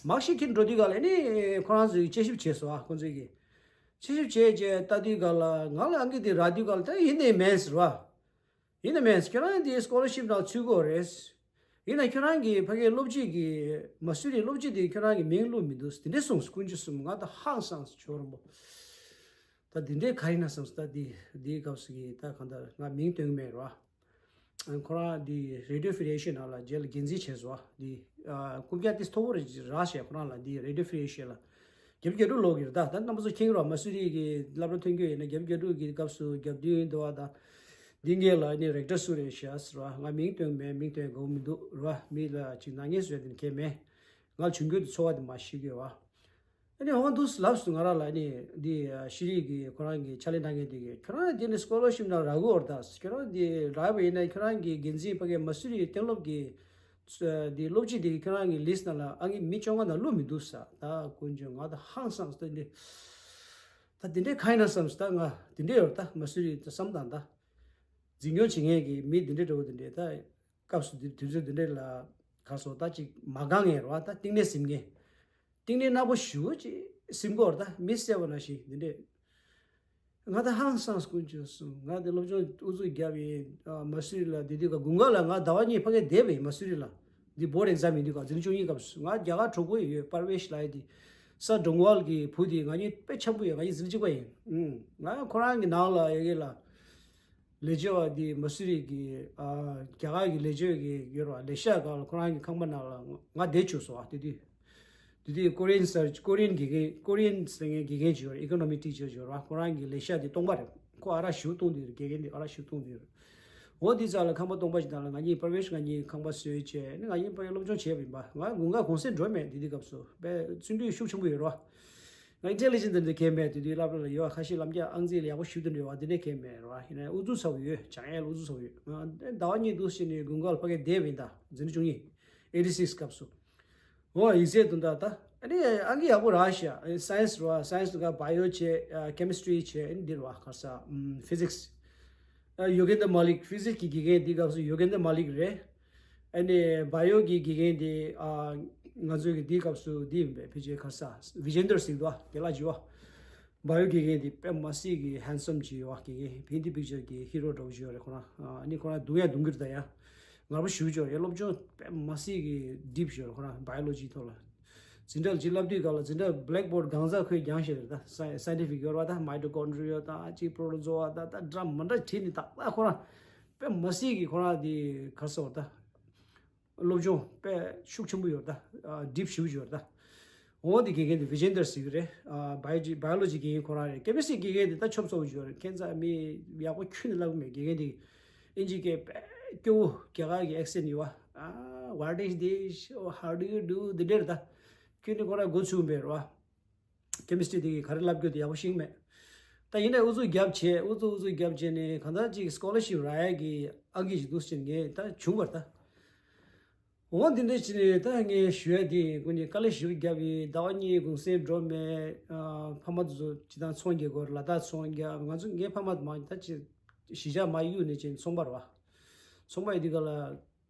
མར་ཤེད་ཁྱེར་འགྲོ་དུས་ག་ལ་ནི་ཁོ་རང་ཚོས་དཔྱད་ཞིབ་བྱས་སོང་ཨ་ཁོ་ཚོས་ཀྱི་དཔྱད་ཞིབ་བྱས་རྗེས་ལྟ་དུས་ག་ལ་ང་ལ་ཨང་ཀི་དེ་རག་དུས་ག་ལ་ད་ཡིན་ནའི་མེད་ཟེར་བ། ཡིན་ནའི་མེད་ཁྱོད་རང་དེ་སི་ཀོ་ལར་ཤིབ་ནང་ཚུད་དགོས་རེད། ཡིན་ན་ཁྱོད་རང་གི་ཕ་གིའི་སློབ་སྤྱི་གི་མ་སུ་རི་སློབ་སྤྱི་དེ་ཁྱོད་རང་གི་མིང་བླུགས་མི་འདུག་དེ་འདྲ་གསུངས་སོང་དཀོན་མཆོག་གསུམ་ང་ད་ཧང་སངས་སོང་ཇོ་རིན་པོ། ད་འདི་འདྲའི་ག་ཡིན་ན་བསམ་སོང་། ད་འདི་འདིའི་སྐབས་སུ་གི་ད་གང་ལྟར་ང་མིང་སྟོན་གི་མེད་རོ། ཁོ་རང་འདི་Radio Free Asia་ནང་ལ་རྗེས་ལ་འགན་འཛིན་བྱས་སོང་། འདི་རྐུབ་བཀྱག་དེ་མཐོ་པོ་རེད་རག་བྱས་ཁོ་རང་ལ་འདི་Radio Free Asia་ལ་བརྒྱད་ཅུ་གྱ་དྲུག་ལོག་གི་རེད། ད་ད་རྣམ་པ་ཚོ་མཁྱེན་གི་རོ། མ་སུ་རི་གི་སློབ་གྲྭ་ཐོན་རྒྱུ་ཡིན་ན་བརྒྱད་ཅུ་གྱ་དྲུག་གི་སྐབས་སུ་རྒྱབ་མདུན་འདུག་བ་ད་འདི་ངེད་ལ་ནི་རེག་ཊར་སུ་རེད་ཤག་ཟེར་བ། ང་མིང་སྟོན་མེད། མིང་སྟོན་དགོས་མི་འདུག་ར། མི་ལ་ཅིག་ནག་ཉེས་བཟོས་དེ་ནི་ཁྱད་མེད། ང་ལ་བྱུང་རྒྱུ་དེ་ཚོར་བ་དེ་མ་ཤེས་གི་བ། ཨ་ནི་འོང་འདུག་ལབ་སོང་ང་རང་ལ་ནི་འདི་ཤེས་རིག་གི་ཁོ་རང་གི་ཕྱག་ལས་གནང་མཁན་དེ་གི་ཁྱོད་རང་དེ་ནི་སི་ཀོ་ལར་ཤིབ་ནང་རག་གི་ཡོད་རེད་ད། ཁྱོད་རང་དེ་རག་པ་ཡིན་ན་ཁྱོད་རང་གི་འགན་འཛིན་ཕ་གི་མ་སུ་རི་གཏན་སློབ་གི་འདི་སློབ་སྤྱི་དེ་གི་ཁྱོད་རང་གི་ལིསི་ནང་ལ་ཨང་ཀི་མི་བཅོ་ལྔ་ནང་བླུགས་མི་འདུག་ས། ད་དཀོན་མཆོག་ང་ད་ཧང་སངས་ད་འདི་ད་དེ་འདྲའི་ག་ཡིན་ན་བསམ་སོང་། ད་ང་དེ་འདྲའི་ཡོད་རེད་ད། མ་སུ་རི་ད་བསམ་དང་ད་འཛིན་སྐྱོང་བྱེད་མཁན་གི་མི་དེ་འདྲའི་འདྲ་བོ་དེ་འདྲའི་ད། སྐབས་སུ་འདི་དུས་ཚོད་འདི་འདྲས་ལ་ག་སོ་ད་ཅིག་མ་དགའ་ངེས་རེད་བ། ད་གཏིང་ནས་ཟིན་ངེས། གཏིང་ནས་ནག་པོ་ཞུ་ཅིག་ཟིན་གོ་རེད། ད་མི་གསལ་བ་ནང་བཞིན་འདི་འདྲས། ང་ད་ཧང་སངས་དཀོན་མཆོག་གསུམ། ང་དེ་སློབ་སྦྱོང་ཨུ་ཚུགས་བརྒྱབ་ཡིན། མ་སུ་རི་ལ་དེ་དུས་ཀ་དགུན་ཁ་ལ་ང་ཟླ་བ་གཉིས་ཕ་གིར་བསྡད་པ་ཡིན། མ་སུ་རི་ལ་འདི་བོར་ཌི་ཨེག་ཛམ་ཡིན་དུས་ཀ་འཛིན་གྲྭ་བཅུ་གཉིས་སྐབས་སུ་ང་རྒྱ་གར་གྲོགས་པོ་ཡོད། པར་ཝེཤ་ལབ་ཡ་དེ་ས་འབྲོང་ཝལ་གི་བུ་དེ་ང་གཉིས་དཔེ་འཆམ་པོ་ཡོད། ང་གཉིས་འཛིན་གྲྭ་གཅིག་པ་ཡིན། ང་ཁོ་རང་གི་ནང་ལ་ཡ་གི་ལ། ལས་བྱེད་པ་འདི་མ་སུ་རི་གི་ཨ་རྒྱ་གར་གྱི་ལས་བྱེད་ཀྱི་ཡོད་རེད་བ། ལས་ཤག་སྒང་ལ་ཁོ་རང་གི་ཁང་པ་ནང་ལ་ང་བསྡད་བཅུག་སོང་བ། དེ་དུས་དེ་དུས་ཀོ་རི་ཡན་སར་ཀོ་རི་ཡན་དགེ་རྒན་ཀོ་རི་ཡན་ཟེར་མཁན་དགེ་རྒན་ཅིག་ཡོད་རེད། ཨི་ཀོ་ནོ་མི་ཊི་ཅར་ཅིག་ཡོད་རེད་བ། ཁོ་རང་གི་ལས་ཤག་དེ་སྟོང་པ་རེད། ཁོ་ཨ་རག་ཞེ་པོ་བཏུང་བསྡད་ཡོད་རེད། དགེ་རྒན་དེ་ཨ་རག་ཞེ་པོ་བཏུང་བསྡད་ཡོད་རེད། འོ་དེ་ཙ་ལ་ཁང་པ་སྟོང་པ་ཞིག་ནང་ལ་ང་གཉིས་པར་ཝེཤ་ང་གཉིས་ཁང་པ་བཟོས་བྱས་ནི་ང་གཉིས་པར་ཝེཤ་སློབ་སྦྱོང་བྱས་པ་ཡིན་པ། ང་དགུན་ཁ་གུང་སེང་འགྲོ་མེད། དེ་དུས་སྐབས་སུ་དཔེ་བརྩོན་འགྲུས་ཤུགས་ཆེན་པོ་ཡོད་རེད་བ། ང་ཨིན་ཊེ་ལི་ཇེན་ཊི་འདི་འདྲ་གས་མེད། དེ་དུས་སློབ་གྲྭ་ལ་ཡོད་ཁ་ཤས་ལམ་རྒྱག་ཨང་རྩིས་ལ་ཡག་པོ་ཞུ་དེ་འདྲ་ཡོད་བ། འདི་འདྲ་གས་མེད་རེད་བ། ཡིན་ནའི་ཨུ་ཚུགས་ཚ་པོ་ཡོད། སྦྱང་ཡས་ལ་ཨུ་ཚུགས་ཚ་པོ་ཡོད། ང་ཟླ་བ་གཉིས་འདུག་ཟེར་ནས་དགུན་ཁ་ལ་ཕ་གིར་བསྡད་པ་ཡིན་ད། འཛིན་གྲྭ་བཅུ་གཉིས། ཨེ་ཊི་སིགས་སྐབས་སུ། འོ་ཡིག་ཚད་དུ་ད་ད་ཨ་ནི་ཨང་ཀི་ཡག་པོ་རག་ཤག་སའེན་སི་རེད་བ། སའེན་སི་དུ་ག་བ་ཡོ་བྱས། ཨ་ཀེ་མི་སི་ཊི་རི་བྱས། ཨ་ནི་འདི་རེད་བ། ག་རེ་ཟ། ཨམ་ཕི་ཟིག་སི། ཨ་ཡོ་གེན་དར་མ་ལིག་ཕི་ཟིག་སི་གི་དགེ་རྒན་འདི་སྐབས་སུ་ཡོ་གེན་དར་མ་ལིག་རེད། ཨ་ནི་བ་ཡོ་གི་དགེ་རྒན་དེ་ཨ་ང་ཚོའི་གི་དེའི་སྐབས་སུ་དེ་ཡིན་པས། ཕལ་ཆེར་ག་རེ་ཟ། བི་ཇེན་དར་ཟེར་འདུག་བ། རྒན་ལགས་ཅིག་ཡོད་བ། བ་ཡོ་དགེ་རྒན་དེ་དཔེ་མ་སྲིད་གི་ཧན་སམ་ཅིག་ཡོད་བ། དགེ་རྒན་ཧིན་དི་པིག་ཅར་གི་ཧི་རོ་འདྲ་བོ་ཅིག་ཡོད་རེད་ཁོ་རང་། ཨ་ནི་ཁོ་རང་རྡུང་ཡ་རྡུང་གི་རེད་ད། ཡ་ངར་པོ་ཞེ་པོ་ཅིག་ཡོད་རེད། སློབ་སྦྱོང་དཔེ་མ་སྲིད་གི་ཌིབ་ཅིག་ཡོད་རེད་ཁོ་རང་བ་ཡོ་ལོ་ཇི་ཐོག་ལ། འཛིན་གྲྭ་ལ་ཅིག་བསླབ་དུས་སྐབས་ལ་འཛིན་གྲྭ་བྷི་ལེག་བྷོར་སྒང་ག་ཁོས་རྒྱང་བཤད་རེད་ད། སའེ་སའེན་ཊི་ཕིག་ཡོད་རེད་བ། ད་མའི་ཊོ་ཀོན་ཌི་རི་ཡ་དང་ཅིག་པྲོ་ཊོ་ཛོ་ཨ་ད་ད་འདྲ་མི་འདྲ་བྲིས་ནས་ད་ད་ཁོ་རང་དཔེ་མ་སྲིད་གི་ཁོ་རང་དེ་ག་རེ་ཟེར་བ་ད། སློབ་སྦྱོང་དཔེ་ཤུགས་ཆེན་པོ་ཡོད་ད། ཨ་ཌིབ་ཞེ་པོ་ཅིག་ཡོད་རེད་ད། འོ་དེ་དགེ་རྒན་དེ་བི་ཇེན་དར་ཟེར་གི་རེད། ཨ་བ་ཡོ་ཇི་བ་ཡོ་ལོ་ཇི་དགེ་རྒན་ཁོ་རང་རེད། ཀེ་མི་སི་ཊི་རི་དགེ་རྒན་དེ་ད་ཆོབ་ཚ་པོ་ཅིག་ཡོད་རེད། ཁྱད་མཚར་མི་ཡག་པོ་ཁྱོན་ནས་བསླབ་གི་མེད། དགེ་རྒན་དེ་ཨིན་ཇི་སྐད་དཔེ་སྐྱོ་བོ། རྒྱ་གར་གི་ཨེག་སེན་ཡོད་བ། ཨ་what is this? Oh, how do you do? འདི་འདྲ་རེད་ད། ཁྱོན་ནས་ཁོ་རང་མགོ་ཚོས་པ་རེད་བ། ཀེ་མི་སི་ཊི་རི་དེ་གིས་ག་རེ་བསླབ་རྒྱུ་དེ་ཡག་པོ་ཤེས་ཀྱི་མེད། ད་ཡིན་ནའི་ཨུ་ཚུགས་རྒྱབ་བྱས། ཨུ་ཚུགས་ཨུ་ཚུགས་རྒྱབ་བྱས་ནས་གང་ལྟར་ཅིག་སི་ཀོ་ལར་ཤིབ་རག་ཡ་གི་ཨང་ཀི་ཞིག་འདུག་ཟེར་ངས་ད་བྱུང་བ་རེད་ད། འོ་འདི་འདྲ་བྱས་ནས་ད་ངས་ཞུ་ཡ་དེ་ཀུན་ནས་དཀའ་ལས་ཞེ་པོ་བརྒྱབ་ཡིན། ཟླ་བ་གཉིས་གུང་སེང་འགྲོ་མེད། ཨ་ཕ་མ་ཚོ་ཅི་དང་ཚོང་རྒྱག་དགོས། ལ་དྭགས་ཚོང་རྒྱག་ང་ཚོ་ངའི་ཕ་མ་མང་ད་ཅི་གཞིས་ཆགས་མ་གཡུག་ནས་ཅི་ཚོང་པ་རེད་བ། ཚོང་པ་ཡིན་དུས་ག་ལ་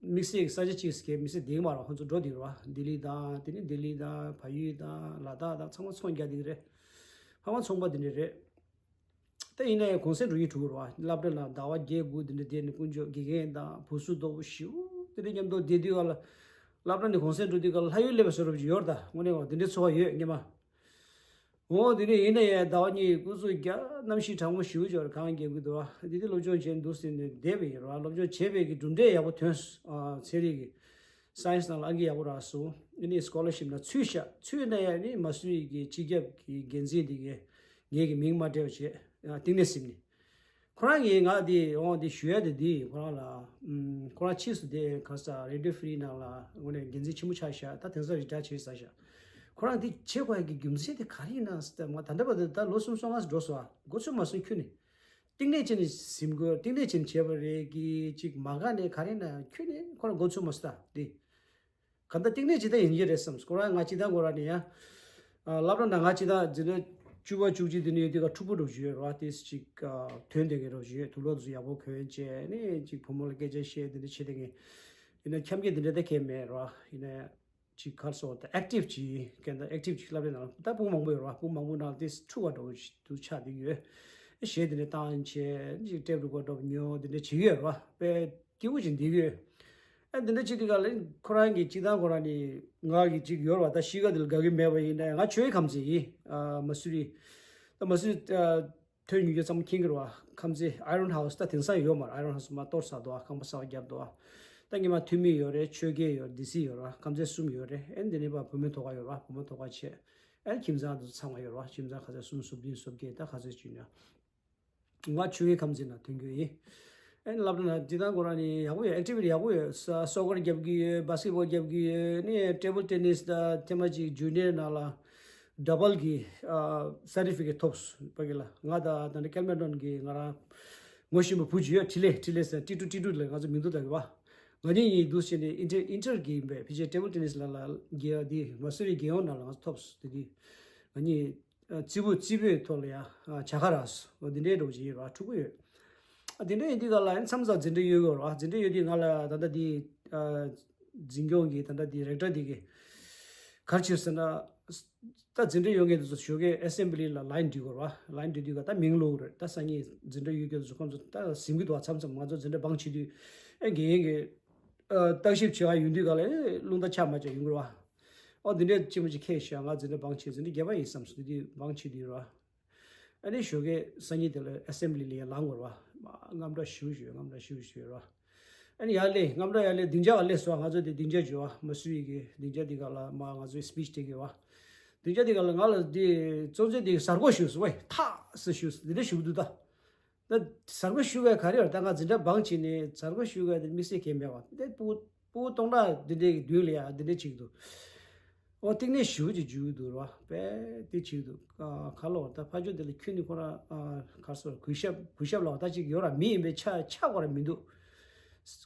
དམིགས་བསལ་གྱི་ས་ཆ་གཅིག་གི་དམིགས་བསལ་དེ་མ་རེད་བ། ཁོང་ཚོ་འགྲོ་དུས་རེད་བ། ལྡི་ལི་དང་དེ་ནི་ལྡི་ལི་དང་བལ་ཡུལ་དང་ལ་དྭགས་དང་ཚང་མ་ཚོང་རྒྱག་དེ་རེད། ཕ་མ་ཚོང་པ་དེ་འདྲ་རེད། ད་ཡིན་ན་ཡང་གུང་སེང་འགྲོ་ཡི་འགྲོ་གི་རེད་བ། སློབ་གྲྭ་ནང་ཟླ་བ་བརྒྱད་དགུ་དེ་འདྲ་བསྡད་ནས་དཀོན་མཆོག་དགེ་རྒན་དང་བུ་སུ་ལྟ་བུ་ཞིའུ་དེ་འདྲ་མཉམ་དུ་བསྡད་དུས་ག་ལ་སློབ་གྲྭ་ནས་གུང་སེང་འགྲོ་དུས་ག་ལ་ལྷ་ཡུལ་སླེབས་པ་བཟོ་འདྲ་ཅིག་ཡོད་རེད། ད་དངོས་གནས་བ་དེ་འདྲའི་ཚོར་བ་ཡོད་ངེས་མ། འོ་དེ་འདྲ་ཡིན་ན་ཡང་ཟླ་བ་གཉིས་སྐུ་གཟུགས་རྒྱ་གནམ་གཤིས་གྲང་མོ་ཞིའུ་ཅིག་ཡོད་རེད། གངས་རྒྱག་གི་འདུག་བ། དེ་དུས་སློབ་སྦྱོང་བྱས་འདུག་ཟེར་ནས་བསྡད་པ་ཡིན་རེད་བ། སློབ་སྦྱོང་བྱས་པའི་གི་གྲུབ་འབྲས་ཡག་པོ་ཐོན་སོང་། ཚན་རིག་གི་སའེན་སི་ནང་ལ་ཨང་ཀི་ཡག་པོ་རག་སོང་། ཨ་ནི་སི་ཀོ་ལར་ཤིབ་ནང་ཚུད་ཤག་ཚུད་ན་ཡང་ནི་མ་སུ་རི་གི་སྤྱི་ཁྱབ་ཀྱི་འགན་འཛིན་དེ་གིས་ངེད་ཀྱི་མིང་མ་སྤྲད་པ་བྱས། ཨ་གཏིང་ནས་སེམས་ནས། ཁོ་རང་གིས་ང་དེ་འོང་དེ་ཞུ་ཡ་དེ་དེ་ཁོ་རང་ལ། ཨམ་ཁོ་རང་ཕྱིས་སུ་དེ་ག་ས་རེ་ཌི་ཡོ་ཧྥི་རི་ནང་ལ་དངོས་གནས་འགན་འཛིན་ཆེན་མོ་ཆགས་ཤག་ད་དེང་སང་རི་ཊ་ཡར་བྱས་ཚར་ཤག་ཁོ་རང་དེ་བྱེད་དགོས་ཡ་གི་རྒྱུ་མཚན་དེ་ག་རེ་ཡིན་ན་ཟེར་ཏེ། ང་ད་ལྟ་བར་དུ་ད་ལོ་གསུམ་སོ་ལྔ་འགྲོ་སོང་ཨ། འགོ་ཚུགས་མ་སོང་ཁྱོན་ནས། གཏིང་ནས་བྱས་ནས་ཟིན་དགོས། གཏིང་ནས་བྱས་ནས་བྱས་པ་རེད་གི་ཅིག་མ་དགའ་ནས་ག་རེ་ན་ཁྱོན་ནས་ཁོ་རང་འགོ་ཚུགས་མ་སོང་ད་དེ། ག་ད་གཏིང་ནས་ཇི་ལྟར་ཡིན་གྱི་རེད་བསམ། ཁོ་རང་ང་ཅི་ད་གོ་ར་ནི་ཡ། ཨ་སློབ་གྲྭ་ནང་ང་ཅི་ད་འཛིན་གྲྭ་བཅུ་པ་བཅུ་གཅིག་དེ་ནས་ཡོད་དུས་ཀ་ཕྲུ་གུ་འདྲ་བོ་ཞིག་ཡོད་རེད་བ། དེ་ཅིག་ཨ་ཐོན་བསྡད་མཁན་འདྲ་བོ་ཞིག་ཡོད། དུག་ལོག་དེ་ཚོ་ཡག་པོ་གོན་བྱས་ནས་ཅིག་བུ་མོ་ལ་སྐད་ཆ་བཤད་དེ་འདྲ་བྱེད་བསྡད་མཁན། ཡིན་ན་འཁྱམ་མཁན་དེ་འདྲ་ད་གས་མེད་རེད་བ། ཡིན་ན་ཅིག་ག་རེ་ཟེར་ད་ཨེག་ཊིབ་ཅིག་གན་ད་ཨེག་ཊིབ་ཅིག་སློབ་གྲྭའི་ནང་ད་ཕྲུ་གུ་མང་པོ་ཡོད་རེད་བ། ཕྲུ་གུ་མང་པོ་ནང་དེ་ཕྲུ་གུ་འདྲ་བོ་ཞིག་ཏུ་ཆགས་བསྡད་ཀྱི་ཡོད། གཞས་དེ་འདྲ་བཏང་བྱས་ཅིག་ཊེབ་རི་ཀོཌ་འདྲ་བོ་ཉོ་དེ་འདྲ་བྱེད་ཀྱི་ཡོད་རེད་བ། དཔེ་སྐྱིད་པོ་ཅིག་འདུག་གི། ཨ་འདི་འདྲ་བྱེད་དུས་ག་ལ་ཁོ་རང་གི་སྤྱིར་བཏང་ཁོ་རང་ནི་ང་གི་ཅིག་ཡོད་རེད་བ། ད་གཤིས་ཀ་འདི་ལ་དགའ་གི་མེད་པ་ཡིན་ན་ཡང་། ང་ཆོས་ཁམས་ཚན་ཡིན། ཨ་མ་སུ་རི། ད་མ་སུ་རི་ཨ་ཐོན་ཉུང་ཉུང་ཙམ་མཁྱེན་གྱི་རེད་བ། ཁམས་ཚན་ཨའི་རོན་ཧའུ་སི་ད་དེང་སང་ཡོད་མ་རེད། ཨའི་རོན་ཧའུ་སི་མ་གཏོར་ཚར་འདུག་བ། ཁང་པ་གསར་པ་བརྒྱབ་འདུག་བ། ད་སྔོན་མ་ཐོན་མི་ཡོད་རེད། ཆོས་རྒྱལ་ཡོད་རེད། ཌི་སི་ཡོད་རེད་བ། ཁམས་ཚན་གསུམ་ཡོད་རེད། ཨ་འདི་ནས་ཕར་བུ་མོའི་ཐོག་ཁ་ཡོད་རེད་བ། བུ་མོ་ཐོག་ཁ་བྱས། ཨ་ཁྱིམ་ཚང་དེ་ཚོ་ཚང་མ་ཡོད་རེད་བ། ཁྱིམ་ཚང་ག་ཚོད་གསུམ་གསུམ་བདུན་གསུམ་བརྒྱད་ད་ག་ཚོད་ཅིག་ཡོད་ན། ང་ཆོས་ཁམས་ཚན་ནང་ཐོན་རྒྱུ་ཡིན། ཨ་ནི་སློབ་གྲྭ་ནང་འདི་དང་ཁོ་རང་ནི་ཡག་པོ་ཡོད། ཨེག་ཊི་བི་ཊི་ཡག་པོ་ཡོད། ས་སོ་ཀར་རྒྱབ་ཀྱི་ཡོད། བྷ་སི་ཀེ་ཊི་བོལ་རྒྱབ་ཀྱི་ཡོད། ནི་ཊེ་བལ་ཊེ་ནིས་དང་ཐེངས་མ་གཅིག་ཇུ་ནི་ཡར་ནང་ལ་ཌ་བལ་གྱི་ཨ་སར་ཊི་ཕི་ཀེཊ་ཐོབ་སོང་། ཕ་གི་ལ་ང་དང་ད་ནི་ཀེལ་མེ་ཌོན་གྱི་ང་རང་ངོ་ཤེས་པ་བུ་གཅིག་ཡོད། ཁྲི་ལེ། ཁྲི་ལེ་ཟེར། ཏི་ཀྲུ་ཏི་ཀྲུ་ལ་ང་ཚོ་མིང་ཐོ་བཏགས་ཡོད་བ། ང་གཉིས་གཉིས་འདུག་བྱས་ནས་ཨིན་ཊར་ཨིན་ཊར་གྱི་ཡིན་པས། ཕལ་ཆེར་ཊེ་བལ་ཊེ་ནིས་ལ་ལ་རྒྱལ་བ་འདི་མ་སུ་རི་རྒྱལ་ཡོངས་ནང་ལ་ང་ཚོ་ཐོབ་སོང་། དེ་དུས་ང་གཉིས། ཨ་རྩེ་ཕུད་རྩེ་ཕུད་ཐོག་ལ་ཡ་ཨ་བྱ་དགའ་རག་སོང་། འོ་འདི་འདྲའི་འདྲ་བོ་ཅིག་ཡིན་ར། ཕྲུ་གུ་ཡོད། ཨ་འདི་འདྲ་ཡིན་དུས་ག་ལ་ཨ་ནི་མཚམས་མཚམས་འཛིན་གྲྭ་གཡོག་གི་ཡོད་ར། འཛིན་གྲྭ་གཡོག་དུས་ང་ལ་ད་ལྟ་འདི་ཨ་འཛིན་སྐྱོང་གི་ད་ལྟ་འདི་རེག་ཊར་འདི་གིས་ག་རེ་བྱས་ཟེར་ན། ད་འཛིན་གྲྭ་གཡོག་མཁན་དེ་ཚོ་ཞོགས་ཀས་ཨེ་སེམ་བྷི་ལི་ལ་ལའིན་སྒྲིག་དགོས་ར། ལའིན་སྒྲིག་དུས་ག་ད་མིང་ཀློག་གི་རེད། ད་སང་ཉིན་འཛིན་གྲྭ་གཡོག་མཁན་དེ་ཚོ་ཁོང་ཚོ་ད་ཟིན་གྱི་འདུག་བ། མཚམས་མཚམས་ང་ཚོ་འཛིན་གྲྭ་བང་བྱེད་དུས་ཨ་འགན་ཡིན་གི་ཨ་བརྟག་ཞིབ་བྱེད་ག་ཡོང་དུས་ག་ལ་ཨེ་རླུང་རྟ་ཆག་མ་ཆག་ཡོང་གི་རེད་བ། ཨོ་འདི་འདྲའི་ཅི་མ་ཅི་ཁྱེད་ཤག་ང་འཛིན་གྲྭ་བང་བྱེད། འཛིན་གྲྭ་བརྒྱད་པ་ཡིན་བསམ་སོང་། འདི་དུས་བང་བྱེད་དུས་ར། ཨ་ནི་ཞོགས་ཀས་སང་ཉིན་དེ་ལ་ཨེ་སེམ་བྷི་ལི་ལ་ཡར་ལངས་དགོས་ར། མ་དངངས་སྐྲག་ཞེ་པོ་ཞེ་པོ་དངངས་སྐྲག་ཞེ་པོ་ཞེ་པོ་ར། ཨ་ནི་ཡར་སླེབས། དངངས་སྐྲག་ཡར་སླེབས། སྡིངས་ཆ་ག་སླེབས་སོང་། ང་ཚོ་དེ་སྡིངས་ཆ་འཇོག་བ། མ་སུ་རི་གི་སྡིངས་ཆ་དེ་ག་ལ་མ་ང་ཚོའི་སི་པིཆ་སྤྲད་གི་བ། སྡིངས་ཆ་དེ་ག་ལ་ང་ལ་དེ་གཙོ་འཛིན་དེ་གཟའ་སྐོར་ཞུ་སོང་བས། ཐག་སུ་ཞུ་སོང་། འདི་འདྲ་ཞུ་གི་འདུག་ད། ད་གཟའ་སྐར་ཞུ་བའི་ག་རེ་ཡོད། ད་ང་འཛིན་གྲྭ་བང་བྱས་ནས་གཟའ་སྐར་ཞུ་བའི་དམིགས་བསལ་གང་མེད་པ། དེ་ཕྲུ་གུ་ཕྲུ་གུ་སྟོང་ཕྲག་འདི་འདྲའི་གི་མདུན་ལ་ཡ་འདི་འདྲ་བྱེད་ཀྱི་འདུག་འོ་གཏིང་ནས་ཞེ་པོ་ཅིག་འཇུ་གི་འདུག་ར། དཔེ་དེ་བྱེད་ཀྱི་འདུག་ཨ་ག་ལོ་ད་ཕ་ཇོ་དེ་ལ་ཁྱོད་ནི་ཁོ་ར་ཨ་ག་རེ་ཟེར། གུས་ཞབས་གུས་ཞབས་ལ་ད་ཅིག་ཡོད་ར། མི་ཡིན་པའི་ཆ་ཆ་གོ་ར་མི་འདུག་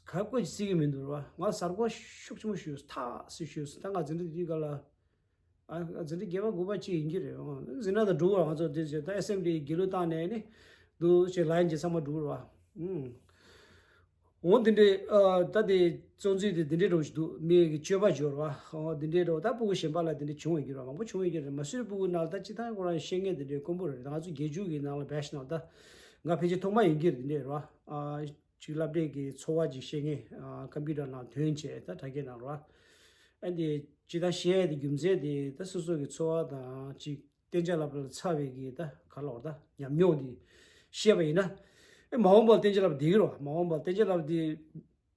ག་བཀོད་ཅིག་སྲིད་ཀྱི་མི་འདུག་ར། ང་གཟའ་སྐར་ཤུགས་ཆེན་པོ་ཞུས། ཐག་སུ་ཞུས། ད་ང་འཛིན་གྲྭ་དེ་དུས་ག་ལ། ཨ་འཛིན་གྲྭ་བརྒྱད་པ་དགུ་པ་ཅིག་ཡིན་གྱི་རེད། འོ་འཛིན་གྲྭ་དང་འགྲོ་བར་ང་ཚོ་དེ་བྱས་ད་ཨེ་སེམ་བྷི་ལི་དགེ་ལུགས་བཏང་ནས་ནི་འདུག་བྱས་ལ་ཡིན་གྱི་ཚང་མ་འགྲོ་བར་བ། ཨུམ། འོ་འདི་འདྲའི་ཨ་ད་དེ་བཙོན་འཛུལ་དེ་འདི་འདྲའི་འགྲོ་བཞིན་འདུག་མི་གི་སྤྱོད་པ་སྦྱོར་བ། འོ་འདི་འདྲའི་འགྲོ་ད་ཕྲུ་གུ་གཞན་པ་ལ་འདི་འདྲ་བྱུང་ཡོད་ཀྱི་རེད། མང་པོ་བྱུང་ཡོད་ཀྱི་རེད། མ་སུ་རི་ཕྲུ་གུ་ནང་ལ་ད་སྤྱིར་བཏང་ཁོ་རང་ཤེས་མཁན་འདི་འདྲའི་དཀོན་པོ་རེད། ང་ཚོ་དགེ་ཕྲུག་གི་ནང་ལ་བེ་ཤི་ནང་ད་ང་ཕལ་ཆེར་ཐོག་མ་ཡིན་གྱི་རེད། འདི་འདྲའི་རེད་བ། ཨ། ཅིག་སློབ་གྲྭའི་གི་འཚོ་བ་ཅིག་ཤེས་མཁན། ཨ་ཀམ་པུ་ཊར་ནང་ཐོན་བྱས་ད་དྲ་རྒྱའི་ནང་རོ། ཨ་འདི་ཅི་ལྟར་ཤེས་ཡ་དེ་རྒྱུ་མཚན་དེ་ད་སོ་སོ་གི་འཚོ་བ་དང་ཅིག་གཏན་འཇགས་སློབ་གྲྭ་ལ་ཚར་བའི་གི་ད་ག་ལོར་ད་ཉམས་མྱོང་དེ་ཤེས་པ་ཡིན་ན། ཨེ་མ་འོངས་པར་གཏན་འཇགས་སློབ་གྲྭ་བསྡད་ཀྱི་རོ། མ་འོངས་པར་གཏན་འཇགས་སློབ་གྲྭ་དེ་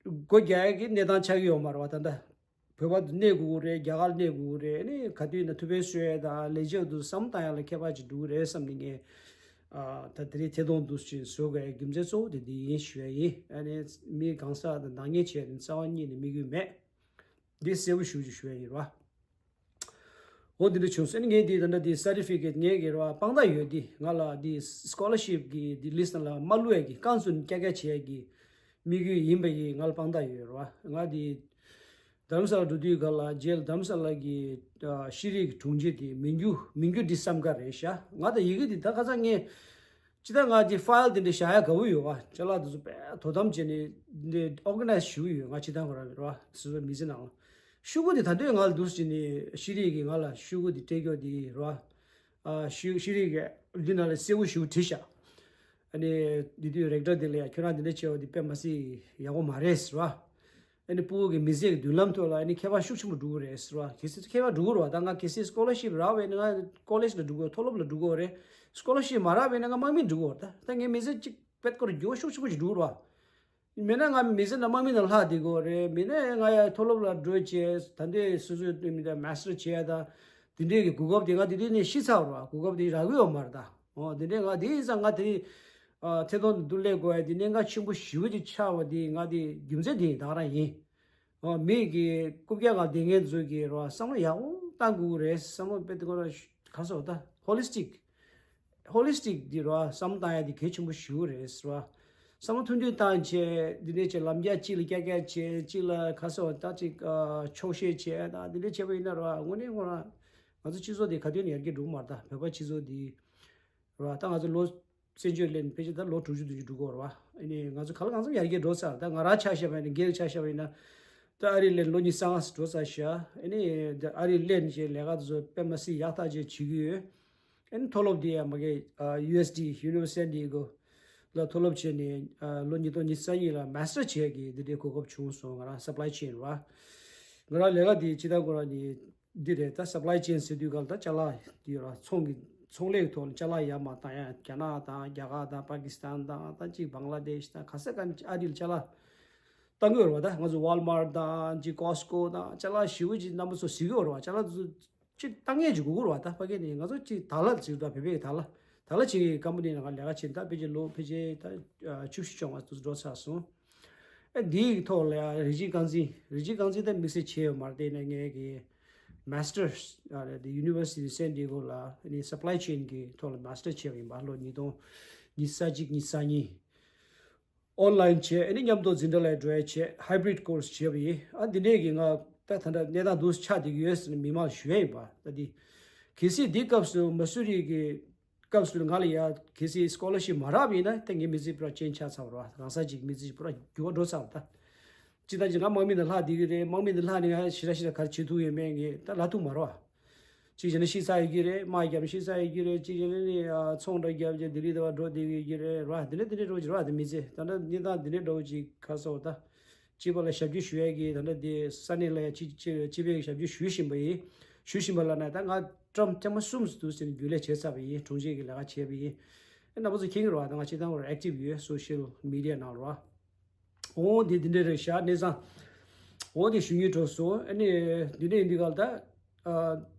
སྒོ་རྒྱག་ཡ་གི་གནས་སྟངས་ཆགས་ཀྱི་ཡོད་མ་རེད་བ། ད་ལྟ། བོད་པ་དུ་གནས་དགོས་ཀྱི་རེད། རྒྱ་གར་གནས་དགོས་ཀྱི་རེད། ཨ་ནི་ག་དུས་ན་ཐུག་ཕན་གསོས་དང་ལས་བྱེད་དུ་བསམ་བཏང་ཡག་ལ་ཁྱད་པར་ཅིག་འགྲོ་གི་རེད་བསམ་ནས་ངས་ཨ་ད་དེ་རིང་ཐད་གཏོང་འདུག་ཅིག་བཟོ་དགོས་རྒྱུ་མཚན་གཙོ་བོ་དེ་འདི་ཡིན་ཞུ་ཡ་ཡིན། ཨ་ནི་མི་གང་ཟག་དང་འདང་ངེས་བྱས་ནས་རྩ་བ་ཉིད་ནས་དམིགས་ཡུལ་མེད། འདི་གསལ་པོ་ཞེ་པོ་ཅིག་ཞུ་ཡ་ཡིན་ར། འོ་འདི་འདྲ་བྱུང་སོང་། ཨ་ནི་ངས་འདི་ད་ལྟ་འདི་སར་ཊི་ཕི་ཀེཊ་ངས་གི་ར་དཔང་རྟགས་ཡོད། འདི་ང་ལ་འདི་སི་ཀོ་ལར་ཤིབ་གི་འདི་ལིསྟ་ནང་ལ་མ་བླུགས་ཡ་གི་རྐང་བཙུགས་ནས་ཀྱག་ཀྱག་བྱེད་ཡ་གི་དམིགས་ཡུལ་ཡིན་པ་ཡིན། ང་ལ་དཔང་རྟགས་ཡོད་ར། ང་འདི། རྡ་རམ་ས་ལ་འགྲོ་དུས་ག་ལ་རྗེས་ལ་རྡ་རམ་ས་ལ་གི་ཨ་ཤེས་རིག་གི་དྲུང་ཆེ་དེ་མིང་རྒྱུ་མིང་རྒྱུ་འདི་བསམ་ག་རེད་ཤག་ང་དང་ཡི་གེ་འདི་ད་ཁ་སང་ངས་ཅི་ད་ང་འདི་ཕའིལ་འདི་འདྲ་བཞག་ཡ་དགའ་བོ་ཡོད་བ། ཅ་ལག་འདི་ཚོ་དཔེ་དོ་དམ་བྱས་ནས་འདི་ཨོར་ག་ནའིཛ་ཞུ་གི་ཡོད། ང་ཅི་ད་ཁོ་རང་རེད་བ། སོ་སོའི་མི་ཚེ་ནང་ལ་ཤོག་གུ་འདི་ད་འདོད་ང་ལ་འདུག་ཟེར་ནས་ཤེས་རིག་གི་ང་ལ་ཤོག་གུ་འདི་སྤྲད་རྒྱུ་འདི་རེད་བ། ཨ་ཤེས་ཤེས་རིག་གི་འདི་ནང་ལ་གསལ་པོ་ཞིག་བྲིས་ཤག་ཨ་ནི་འདི་དུས་རེག་ཊར་འདི་ལ་ཡ་ཁྱོད་རང་འདི་འདྲ་བྱས་པ་འདི་དཔེ་མ་སྲིད་ཡག་པོ་མ་རེད་ཟེར་བ། ཨ་ནི་ཕྲུ་གུ་གི་མི་ཚེ་གི་མདུན་ལམ་ཐོག་ལ་ཨ་ནི་ཁྱད་པར་ཤུགས་ཆེན་པོ་འགྲོ་གི་རེད་ཟེར་བ། གལ་སྲིད་ཁྱད་པར་འགྲོ་གི་རེད་བ། ད་ང་གལ་སྲིད་སི་ཀོ་ལར་ཤིབ་རག་པ་ཡིན་ན་ང་ཀོ་ལེཇ་ལ་འགྲོ་གི་ཡོད། མཐོ་སློབ་ལ་འགྲོ་གི་ཡོད་རེད། སི་ཀོ་ལར་ཤིབ་མ་རག་པ་ཡིན་ན་ང་དམག་མི་འགྲོ་གི་ཡོད་རེད། ད་ད་ངའི་མི་ཚེ་གཅིག་དཔེ་སྐོར་འགྱུར་བ་ཤུགས་ཆེན་པོ་ཞིག་འགྲོ་གི་རེད་བ། མིན་ན་ང་མི་ཚེ་ནང་དམག་མི་ནང་ལྷག་བསྡད་ཀྱི་ཡོད་རེད། མིན་ན་ང་ཡ་མཐོ་སློབ་ལ་འགྲོ་བྱས་ད་འདོད་སོ་སོའི་མི་ད་མ་སི་ཊར་བྱས་ད་དེ་འདྲས་ཀྱི་གོ་སྐབས་དེ་ང་དེ་དུས་ནས་ཤི་ཚར་བ་རེད་བ། གོ་སྐབས་དེ་རག་གི་ཡོད་མ་རེད་ད། འོ་དེ་འདྲས་ང་དེ་ཡིན་ཙང་ང་དེ་ཨ་ཐད་གཏོང་དུ་སླེབས་དགོས་ཡ་དེ་གནད་འགག་ཆེན་པོ་ཞེ་པོ་ཅིག་ཆགས་པ་དེ་ང་དེ་རྒྱུ་མཚན་དེ་ཡིན་ད་ག་རང་ཡིན། ཨ་མི་གི་རྐུབ་བཀྱག་སྒང་བསྡད་མཁན་ཚོ་གི་རོ་བསམ་བློ་ཡག་པོ་བཏང་དགོས་ཀྱི་རེད། བསམ་བློ་དཔེ་དེ་ཁོ་ར་ག་སོ་ད་ཧོ་ལི་སི་ཊིག་ཧོ་ལི་སི་ཊིག་འདི་རོ་བསམ་བློ་བཏང་ཡ་དེ་གལ་ཆེན་པོ་ཞེ་པོ་རེད་རོ། བསམ་བློ་ཐུང་ཐུང་བཏང་བྱས་འདི་འདྲས་བྱས་ལམ་རྒྱག་གཅིག་ལ་སྐྱག་སྐྱག་བྱས་གཅིག་ལ་ག་སོ་ད་ཅིག་ཨ་ཆོག་ཤེས་བྱས་ད་འདི་འདྲས་བྱས་པ་ཡིན་ན་རོ་དངོས་གནས་ཁོ་རང་ང་ཚོ་སྤྱི་ཚོགས་དེ་ག་དུས་ནས་ཡར་རྒྱས་འགྲོ་གི་མ་རེད། ད་བོད་པ་སྤྱི་ཚོགས་འདི་རོ་ད་ང་ཚོ་ལོ་བཙན་བྱོལ་སླེབས་ནས་ཕལ་ཆེར་ད་ལོ་དྲུག་ཅུ་བདུན་ཅུ་འགྲོ་གི་ཡོད་རེད་བ། ཨ་ནི་ང་ཚོ་ག་ལ་གང་འཚམ་ཡར་རྒྱས་འགྲོ་ཚར། ད་ང་རང་ཆ་བཞག་པ་ཡིན་ན་སྒེར་ཆ་བཞག་པ་ཡིན་ན་ད་ཨ་རི་སླེབས་ལོ་ཉི་ཤུ་རྩ་ལྔ་འགྲོ་ཚར་ཤག་ཨ་ནི་ད་ཨ་རི་སླེབས་ནས་ལས་ཀ་དེ་ཚོ་དཔེ་མ་སྲིད་ཡག་ཐག་ཆོད་བྱེད་ཀྱི་ཡོད། ཨ་ནི་མཐོ་སློབ་དེ་ཡང་མ་གི་ཡུ་ཨེས་ཌི་University of San Diego ལ་མཐོ་སློབ་བྱས་ནས་ལོ་ཉིས་སྟོང་ཉི་ཤུ་རྩ་གཉིས་ལ་མ་སི་ཊར་བྱས་ཀྱི་འདི་འདྲའི་གོ་སྐབས་བྱུང་སོང་། ང་རང་སབ་ལའི་ཅེན་རེད་བ། ང་རང་ལས་ཀ་དེ་སྤྱིར་བཏང་ཁོ་རང་ནི་འདི་རེད། ད་སབ་ལའི་ཅེན་ཟེར་དུས་ག་ལ་ད་ཅ་ལག་འདི་ཡོད་ར། ཚོང་གི་ཚོང་ལས་ཀྱི་ཐོག་ནས་ཅ་ལག་ཡར་མར་བཏང་ཡ། རྒྱ་ནག་དང་རྒྱ་གར་དང་པ་ཀི་སི་ཐན་དང་ད་ཅིག་བང་ལ་དེཤ་དང་ག་ས་ག་ནས་ཨ་རི་ལ་ཅ་ལག་བཏང་གི་ཡོད་རེད་བ། ད་ང་ཚོ་ཝལ་མར་དང་ཅིག་ཀོ་སི་ཀོ་དང་ཅ་ལག་ཞེ་པོ་ཅིག་རྣམ་པ་ཚོ་གཟིགས་ཀྱི་ཡོད་རེད་བ། ཅ་ལག་དེ་ཚོ་ཅིག་བཏང་མཁན་ཅིག་དགོས་ཀྱི་རེད་བ། ད་ཕ་གི་ནས་ང་ཚོ་ཅིག་དར་ལག་ཟེར་དུས་བོད་པའི་དར་ལག་དར་ལག་ཅིག་གི་ཀམ་པ་ནི་ནང་ལས་ཀ་བྱེད། ད་ཕལ་ཆེར་ལོ་ཕལ་ཆེར་ད་བཅུ་བཞི་བཅོ་ལྔ་དུ་འགྲོ་ཚར་སོང་། ཨ་འདིའི་ཐོག་ལ་ཡང་རིགས་གཅིག་རྐང་འཛིན་རིགས་གཅིག་རྐང་འཛིན་ད་དམིགས་བསལ་བྱས་ཡོད་མ་རེད། དེ་ནས་ངས་ཀྱི་མ་སི་ཊར་ཨ་རེད་དེ་University of San Diego ལ་ཨ་ནི་སབ་ལའི་ཅེན་གྱི་ཐོག་ལ་མ་སི་ཊར་བྱས་པ་ཡིན་པ། ལོ་ཉིས་སྟོང་ཉི་ཤུ་རྩ་གཅིག་ཉི་ཤུ་རྩ་གཉིས། ཨོན་ལའིན་བྱས་ཨ་ནི་མཉམ་དུ་འཛིན་གྲྭ་ལ་འགྲོ་ཡ་བྱས་hybrid course བྱས་པ་ཡིན། ཨ་འདི་ནས་ཀྱི་ང་ད་ད་ལྟ་གནས་སྟངས་འདུག་ཆགས་བསྡད་ཀྱི་ཡོད་ཟེར་ནས་མི་མང་ལ་ཞུ་ཡ་ཡིན་པ། ད་འདི་གལ་སྲིད་འདི་སྐབས་སུ་མ་སུ་རི་གི་སྐབས་སུ་ང་ལ་ཡ་གལ་སྲིད་སི་ཀོ་ལར་ཤིབ་མ་རག་པ་ཡིན་ན་ད་ངའི་མི་ཚེ་པུ་ར་ཅེན་ཇི་ཆགས་ཚར་བ་རེད་བ། རང་ས་ཅིག་མི་ཚེ་པུ་ར་འགྱུར་བ་འགྲོ་ཚར་བ་ད། ཅི་ད་ཅི་ང་དམག་མི་ནང་ལྷག་བསྡད་ཀྱི་རེད། དམག་མི་ནང་ལྷག་ནས་ང་ཞེ་དྲག་ཞེ་དྲག་ག་རེ་བྱེད་ཐུབ་ཡོད་མེད་ངས་ད་ལབ་ཐུབ་མ་རེད་བ། གཅིག་བྱས་ན་ཤི་ཚར་ཡོད་ཀྱི་རེད། དམག་རྒྱབ་ཤི་ཚར་ཡོད་ཀྱི་རེད། གཅིག་བྱས་ན་ནི་ཨ་ཚོང་འདྲ་རྒྱབ་བྱས་ལྡི་ལི་དེ་བ་འགྲོ་བསྡད་ཀྱི་རེད་ར། དེ་འདྲ་དེ་འདྲ་འགྲོ་གི་ར། དེ་མི་ཚེ་ད་ལྟ་གནས་སྟངས་དེ་འདྲ་འགྲོ་གི་ག་སོ་ད། གཅིག་པ་ལ་ཞབས་ཕྱི་ཞུ་ཡས་ཀྱི་ད་ལྟ་དེ་ས་གནས་ལ་ཡ་སྤྱི་སྤྱི་སྤྱི་པའི་ཞབས་ཕྱི་ཞུ་བཞིན་པ་ཡིན། ཞུ་བཞིན་པ་ལ་ན་ད་ང་ཊརམ་ཐེངས་མ་གསུམ་དུ་ཟིན་རྒྱུན་ལས་བྱས་ཚར་བ་ཡིན། དྲུང་ཆེ་གི་ལས་ཀ་བྱས་པ་ཡིན། ཨེ་རྣམ་པ་ཚོ་མཁྱེན་གྱི་རེད་བ། ད་ང་སྤྱིར་བཏང་བར་ཨེག་ཊིབ་ཡོད་སོ་ཤལ་མི་ཌི་ཡ་ནང་ལ་ར། འོ་དེ་འདི་འདྲ་རེད་ཤག་གནས་ཚང་། འོ་དེ་ཞུ་སྙིང་བྲོ་སོང་། ཨ་ནི་འདི་འདྲ་ཡིན་དུས་ག་ལ་ད། ཨ་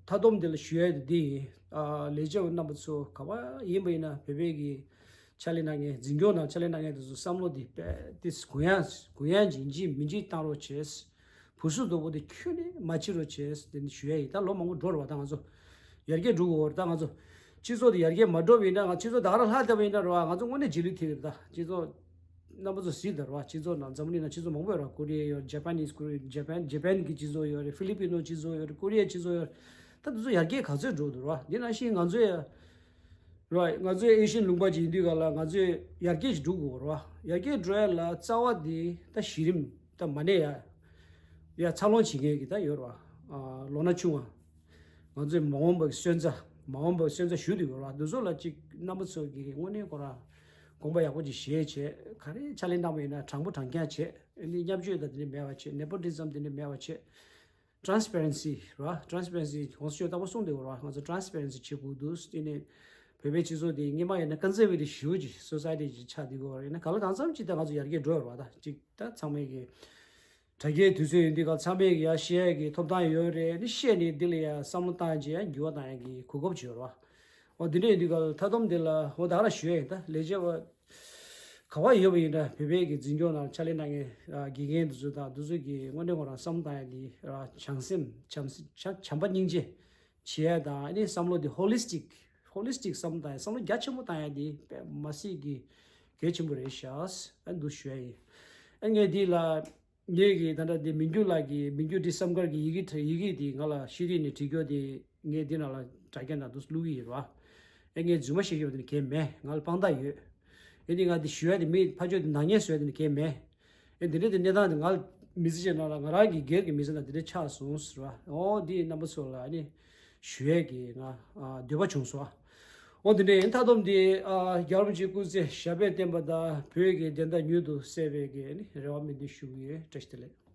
མཐའ་སྡོམ་དེ་ལ་ཞུ་ཡ་དེ་འདི་ཡིན། ཨ་ལས་བྱེད་པ་རྣམ་པ་ཚོ་ག་པར་ཡིན་པ་ཡིན་ན་བོད་པའི་གི་ཕྱག་ལས་གནང་མཁན་འཛིན་སྐྱོང་ནང་ཕྱག་ལས་གནང་མཁན་དེ་ཚོ་བསམ་བློ་དེ་དཔེ་དེ་གུ་ཡངས་གུ་ཡངས་ཅིག་འཇིགས་མི་འཇིགས་བཏང་རོགས་བྱས། བུ་སུ་དོག་པོ་དེ་ཁྱོན་ནས་མ་བྱེད་རོགས་བྱས་དེ་ནི་ཞུ་ཡ་ཡིན། ད་ལོ་མང་པོ་འགྲོ་རེད་བ། ད་ང་ཚོ་ཡར་རྒྱས་འགྲོ་དགོས་རེད། ད་ང་ཚོ་སྤྱི་ཚོགས་དེ་ཡར་རྒྱས་མ་འགྲོ་བ་ཡིན་ན་ང་སྤྱི་ཚོགས་ད་ག་རང་ལྷག་བསྡད་པ་ཡིན་ན་རེད་བ། ང་ཚོ་དངོས་གནས་རྗེས་ལུས་ཐེབས་ཀྱི་རེད། ད་སྤྱི་ཚོགས་རྣམ་པ་ཚོ་གཟིགས་དང་ར། སྤྱི་ཚོགས་ནང་འཛམ་གླིང་ནང་སྤྱི་ཚོགས་མང་པོ་ཡོད་ར། ཀོ་རི་ཡ་ཡོད། ཇ་པ་ནིས་ཀོ་རི་ཇ་པན་ཇ་པན་གྱི་སྤྱི་ཚོགས་ཡོད་རེད། ཧྥི་ལི་པི་ནོ་སྤྱི་ཚོགས་ཡོད་རེད། ཀོ་རི་ཡ་སྤྱི་ཚོགས་ཡོད་རེད། ད་དེ་ཚོ་ཡར་རྒྱས་ག་ཚོད་འགྲོ་འདུག་ར། འདི་ནང་བཞིན་ང་ཚོ་ཡ་ར་ང་ཚོའི་ཨེ་ཤི་ཡན་ལུང་པ་ཅིག་ཡིན་དུས་ག་ལ་ང་ཚོས་ཡར་རྒྱས་ཅིག་འགྲོ་དགོས་ར། ཡར་རྒྱས་འགྲོ་ཡ་ལ་རྩ་བ་དེ་ད་གཞི་རིམ་ད་མ་གནས་ཡ་ཡ་འཚར་ལོངས་བྱེད་མཁན་གྱི་ད་ཡོད་ར། ལོ་ན་ཆུང་བ། ང་ཚོས་མ་འོངས་པ་གི་སོན་རྩ་མ་འོངས་པ་གི་སོན་རྩ་ཞུ་དུས་ཡོད་ར། འདི་ཚོ་ལ་ཅིག་རྣམ་པ་ཚོ་གིས་དངོས་གནས་ཁོ་ར་དགོངས་པ་ཡག་པོ་ཅིག་བཞེས་བྱས་ག་རེ་ཕྱག་ལས་གནང་བ་ཡིན་ན་དྲང་པོ་དྲང་རྐྱང་བྱས། ཨ་ནི་བརྙས་བཅོས་དང་དེ་འདྲ་མེད་པ་བྱས། ནེ་པོ་ཊི་ཛམ་དེ་འདྲ་མེད་པ་བྱས། ཊ་རན་སི་པེ་རེན་སི་ར། ཊ་རན་སི་པེ་རེན་སི་གོང་ས་མཆོག་རྟག་པར་གསུངས་བསྡད་ཡོད་ར། ང་ཚོ་ཊ་རན་སི་པེ་རེན་སི་བྱེད་དགོས་འདུག་དེ་ནས་བོད་པའི་སྤྱི་ཚོགས་དེ་སྔོན་མ་ཡིན་ན་ཀོན་སར་ཝེ་ཊིབ་ཞེ་པོ་ཅིག་སོ་སའི་ཊི་ཅིག་ཆགས་བསྡད་ཡོད་རེད། ཡིན་ན་གང་ལ་གང་འཚམ་ཅིག་ད་ང་ཚོ་ཡར་རྒྱས་འགྲོ་ཡོད་ར། ད་ཅིག་ད་ཚང་མས་ཀྱི་དྲ་རྒྱའི་དུས་ཚོད་ཡིན་དུས་ག་ཚང་མས་ཀྱི་ཡ་བཤད་ཀྱི་ཐོབ་ཐང་ཡོད་རེད། ནི་བཤད་ནས་འདི་ལ་ཡ་བསམ་བློ་བཏང་བྱས་ཡ་འགྱུར་བ་བཏང་ཡ་གི་གོ་སྐབས་ཅིག་ཡོད་རེད་བ། འོ་འདི་འདྲ་ཡིན་དུས་ག་མཐའ་སྡོམ་འདི་ལ་འོ་ད་ག་རང་ཞུ་ཡ་ཡིན། ད་ལས་བྱེད་པ་ག་པར་ཡོད་པ་ཡིན་ན་འདྲ། བོད་པའི་གི་འཛིན་སྐྱོང་ནང་ཕྱག་ལས་གནང་མཁན་དགེ་རྒན་འདི་ཚོ་དང་འདི་ཚོ་གི་དངོས་གནས་ཁོ་རང་བསམ་བློ་བཏང་ཡ་འདི་བྱམས་སེམས་བྱམས་བྱམས་པ་སྙིང་རྗེ་བྱེད་ཡ་དང་། ཨ་ནི་བསམ་བློ་འདི་ཧོ་ལི་སི་ཊིག་ཧོ་ལི་སི་ཊིག་བསམ་བློ་བཏང་ཡ་བསམ་བློ་རྒྱ་ཆེན་པོ་བཏང་ཡ་འདི་དཔེ་མ་སྲིད་ཀྱི་གལ་ཆེན་པོ་རེད་ཤག་ཨ་འདུག་ཞུ་ཡ་ཡིན། ཨ་ངས་འདི་ལ་ ངས་ཀྱི་ད་ལྟ་འདི་མི་འགྱུར་ལགས་ཀྱི་མི་འགྱུར་འདི་བསམ་དཀར་གྱི་ཡི་གེ་ཡི་གེ་འདི་ང་ལ་ཤེས་རིག་ནས་བྲིས་རྒྱུ་དེ་ངས་འདི་ནང་ལ་དྲ་རྒྱ་ནང་དུ་བླུག་གི་ཡོད་རེད་བ། ཨེ་ངས་རྫུན་མ་བཤད་ཀྱི་ཡོད་པ་དེ་ནི་གལ་མེད། ང་ལ་དཔང་རྟགས་ཡོད། ཨེ་འདི་ང་འདི་ཞུ་ཡ་དེ་མི་ཕ་ཆོས་དེ་ནག་ཉེས་བཟོ་ཡ་དེ་ནི་གལ་མེད། ཨེ་འདི་འདྲ་དེ་གནས་སྟངས་དེ་ང་མི་ཚེ་ཅན་ནང་ལ་ང་རང་གི་སྒེར་གྱི་མི་ཚེ་ནང་འདི་འདྲ་ཆགས་སོང་ཟེར་བ། ཨོ་འདི་རྣམ་པ་ཚོ་ལ་ཨ་ནི་ཞུ་ཡས་ཀྱི་ང་ཨ་འདོད་པ་བྱུང་སོང་། ཨོ་འདི་འདྲ་ཡིན། མཐའ་སྡོམ་འདི་ཨ་རྒྱལ་བ་རིན་པོ་ཆེའི་སྐུ་ཚེ་ཞབས་པད་བརྟན་པ་དང་བོད་ཀྱི་བདེན་མཐའ་མྱུར་དུ་གསལ་བའི་གི་ཨ་ནི་རེ་བ་སྨོན་འདུན་ཞུ་གི་ཡོད། བཀྲ་ཤིས་བདེ་ལེགས།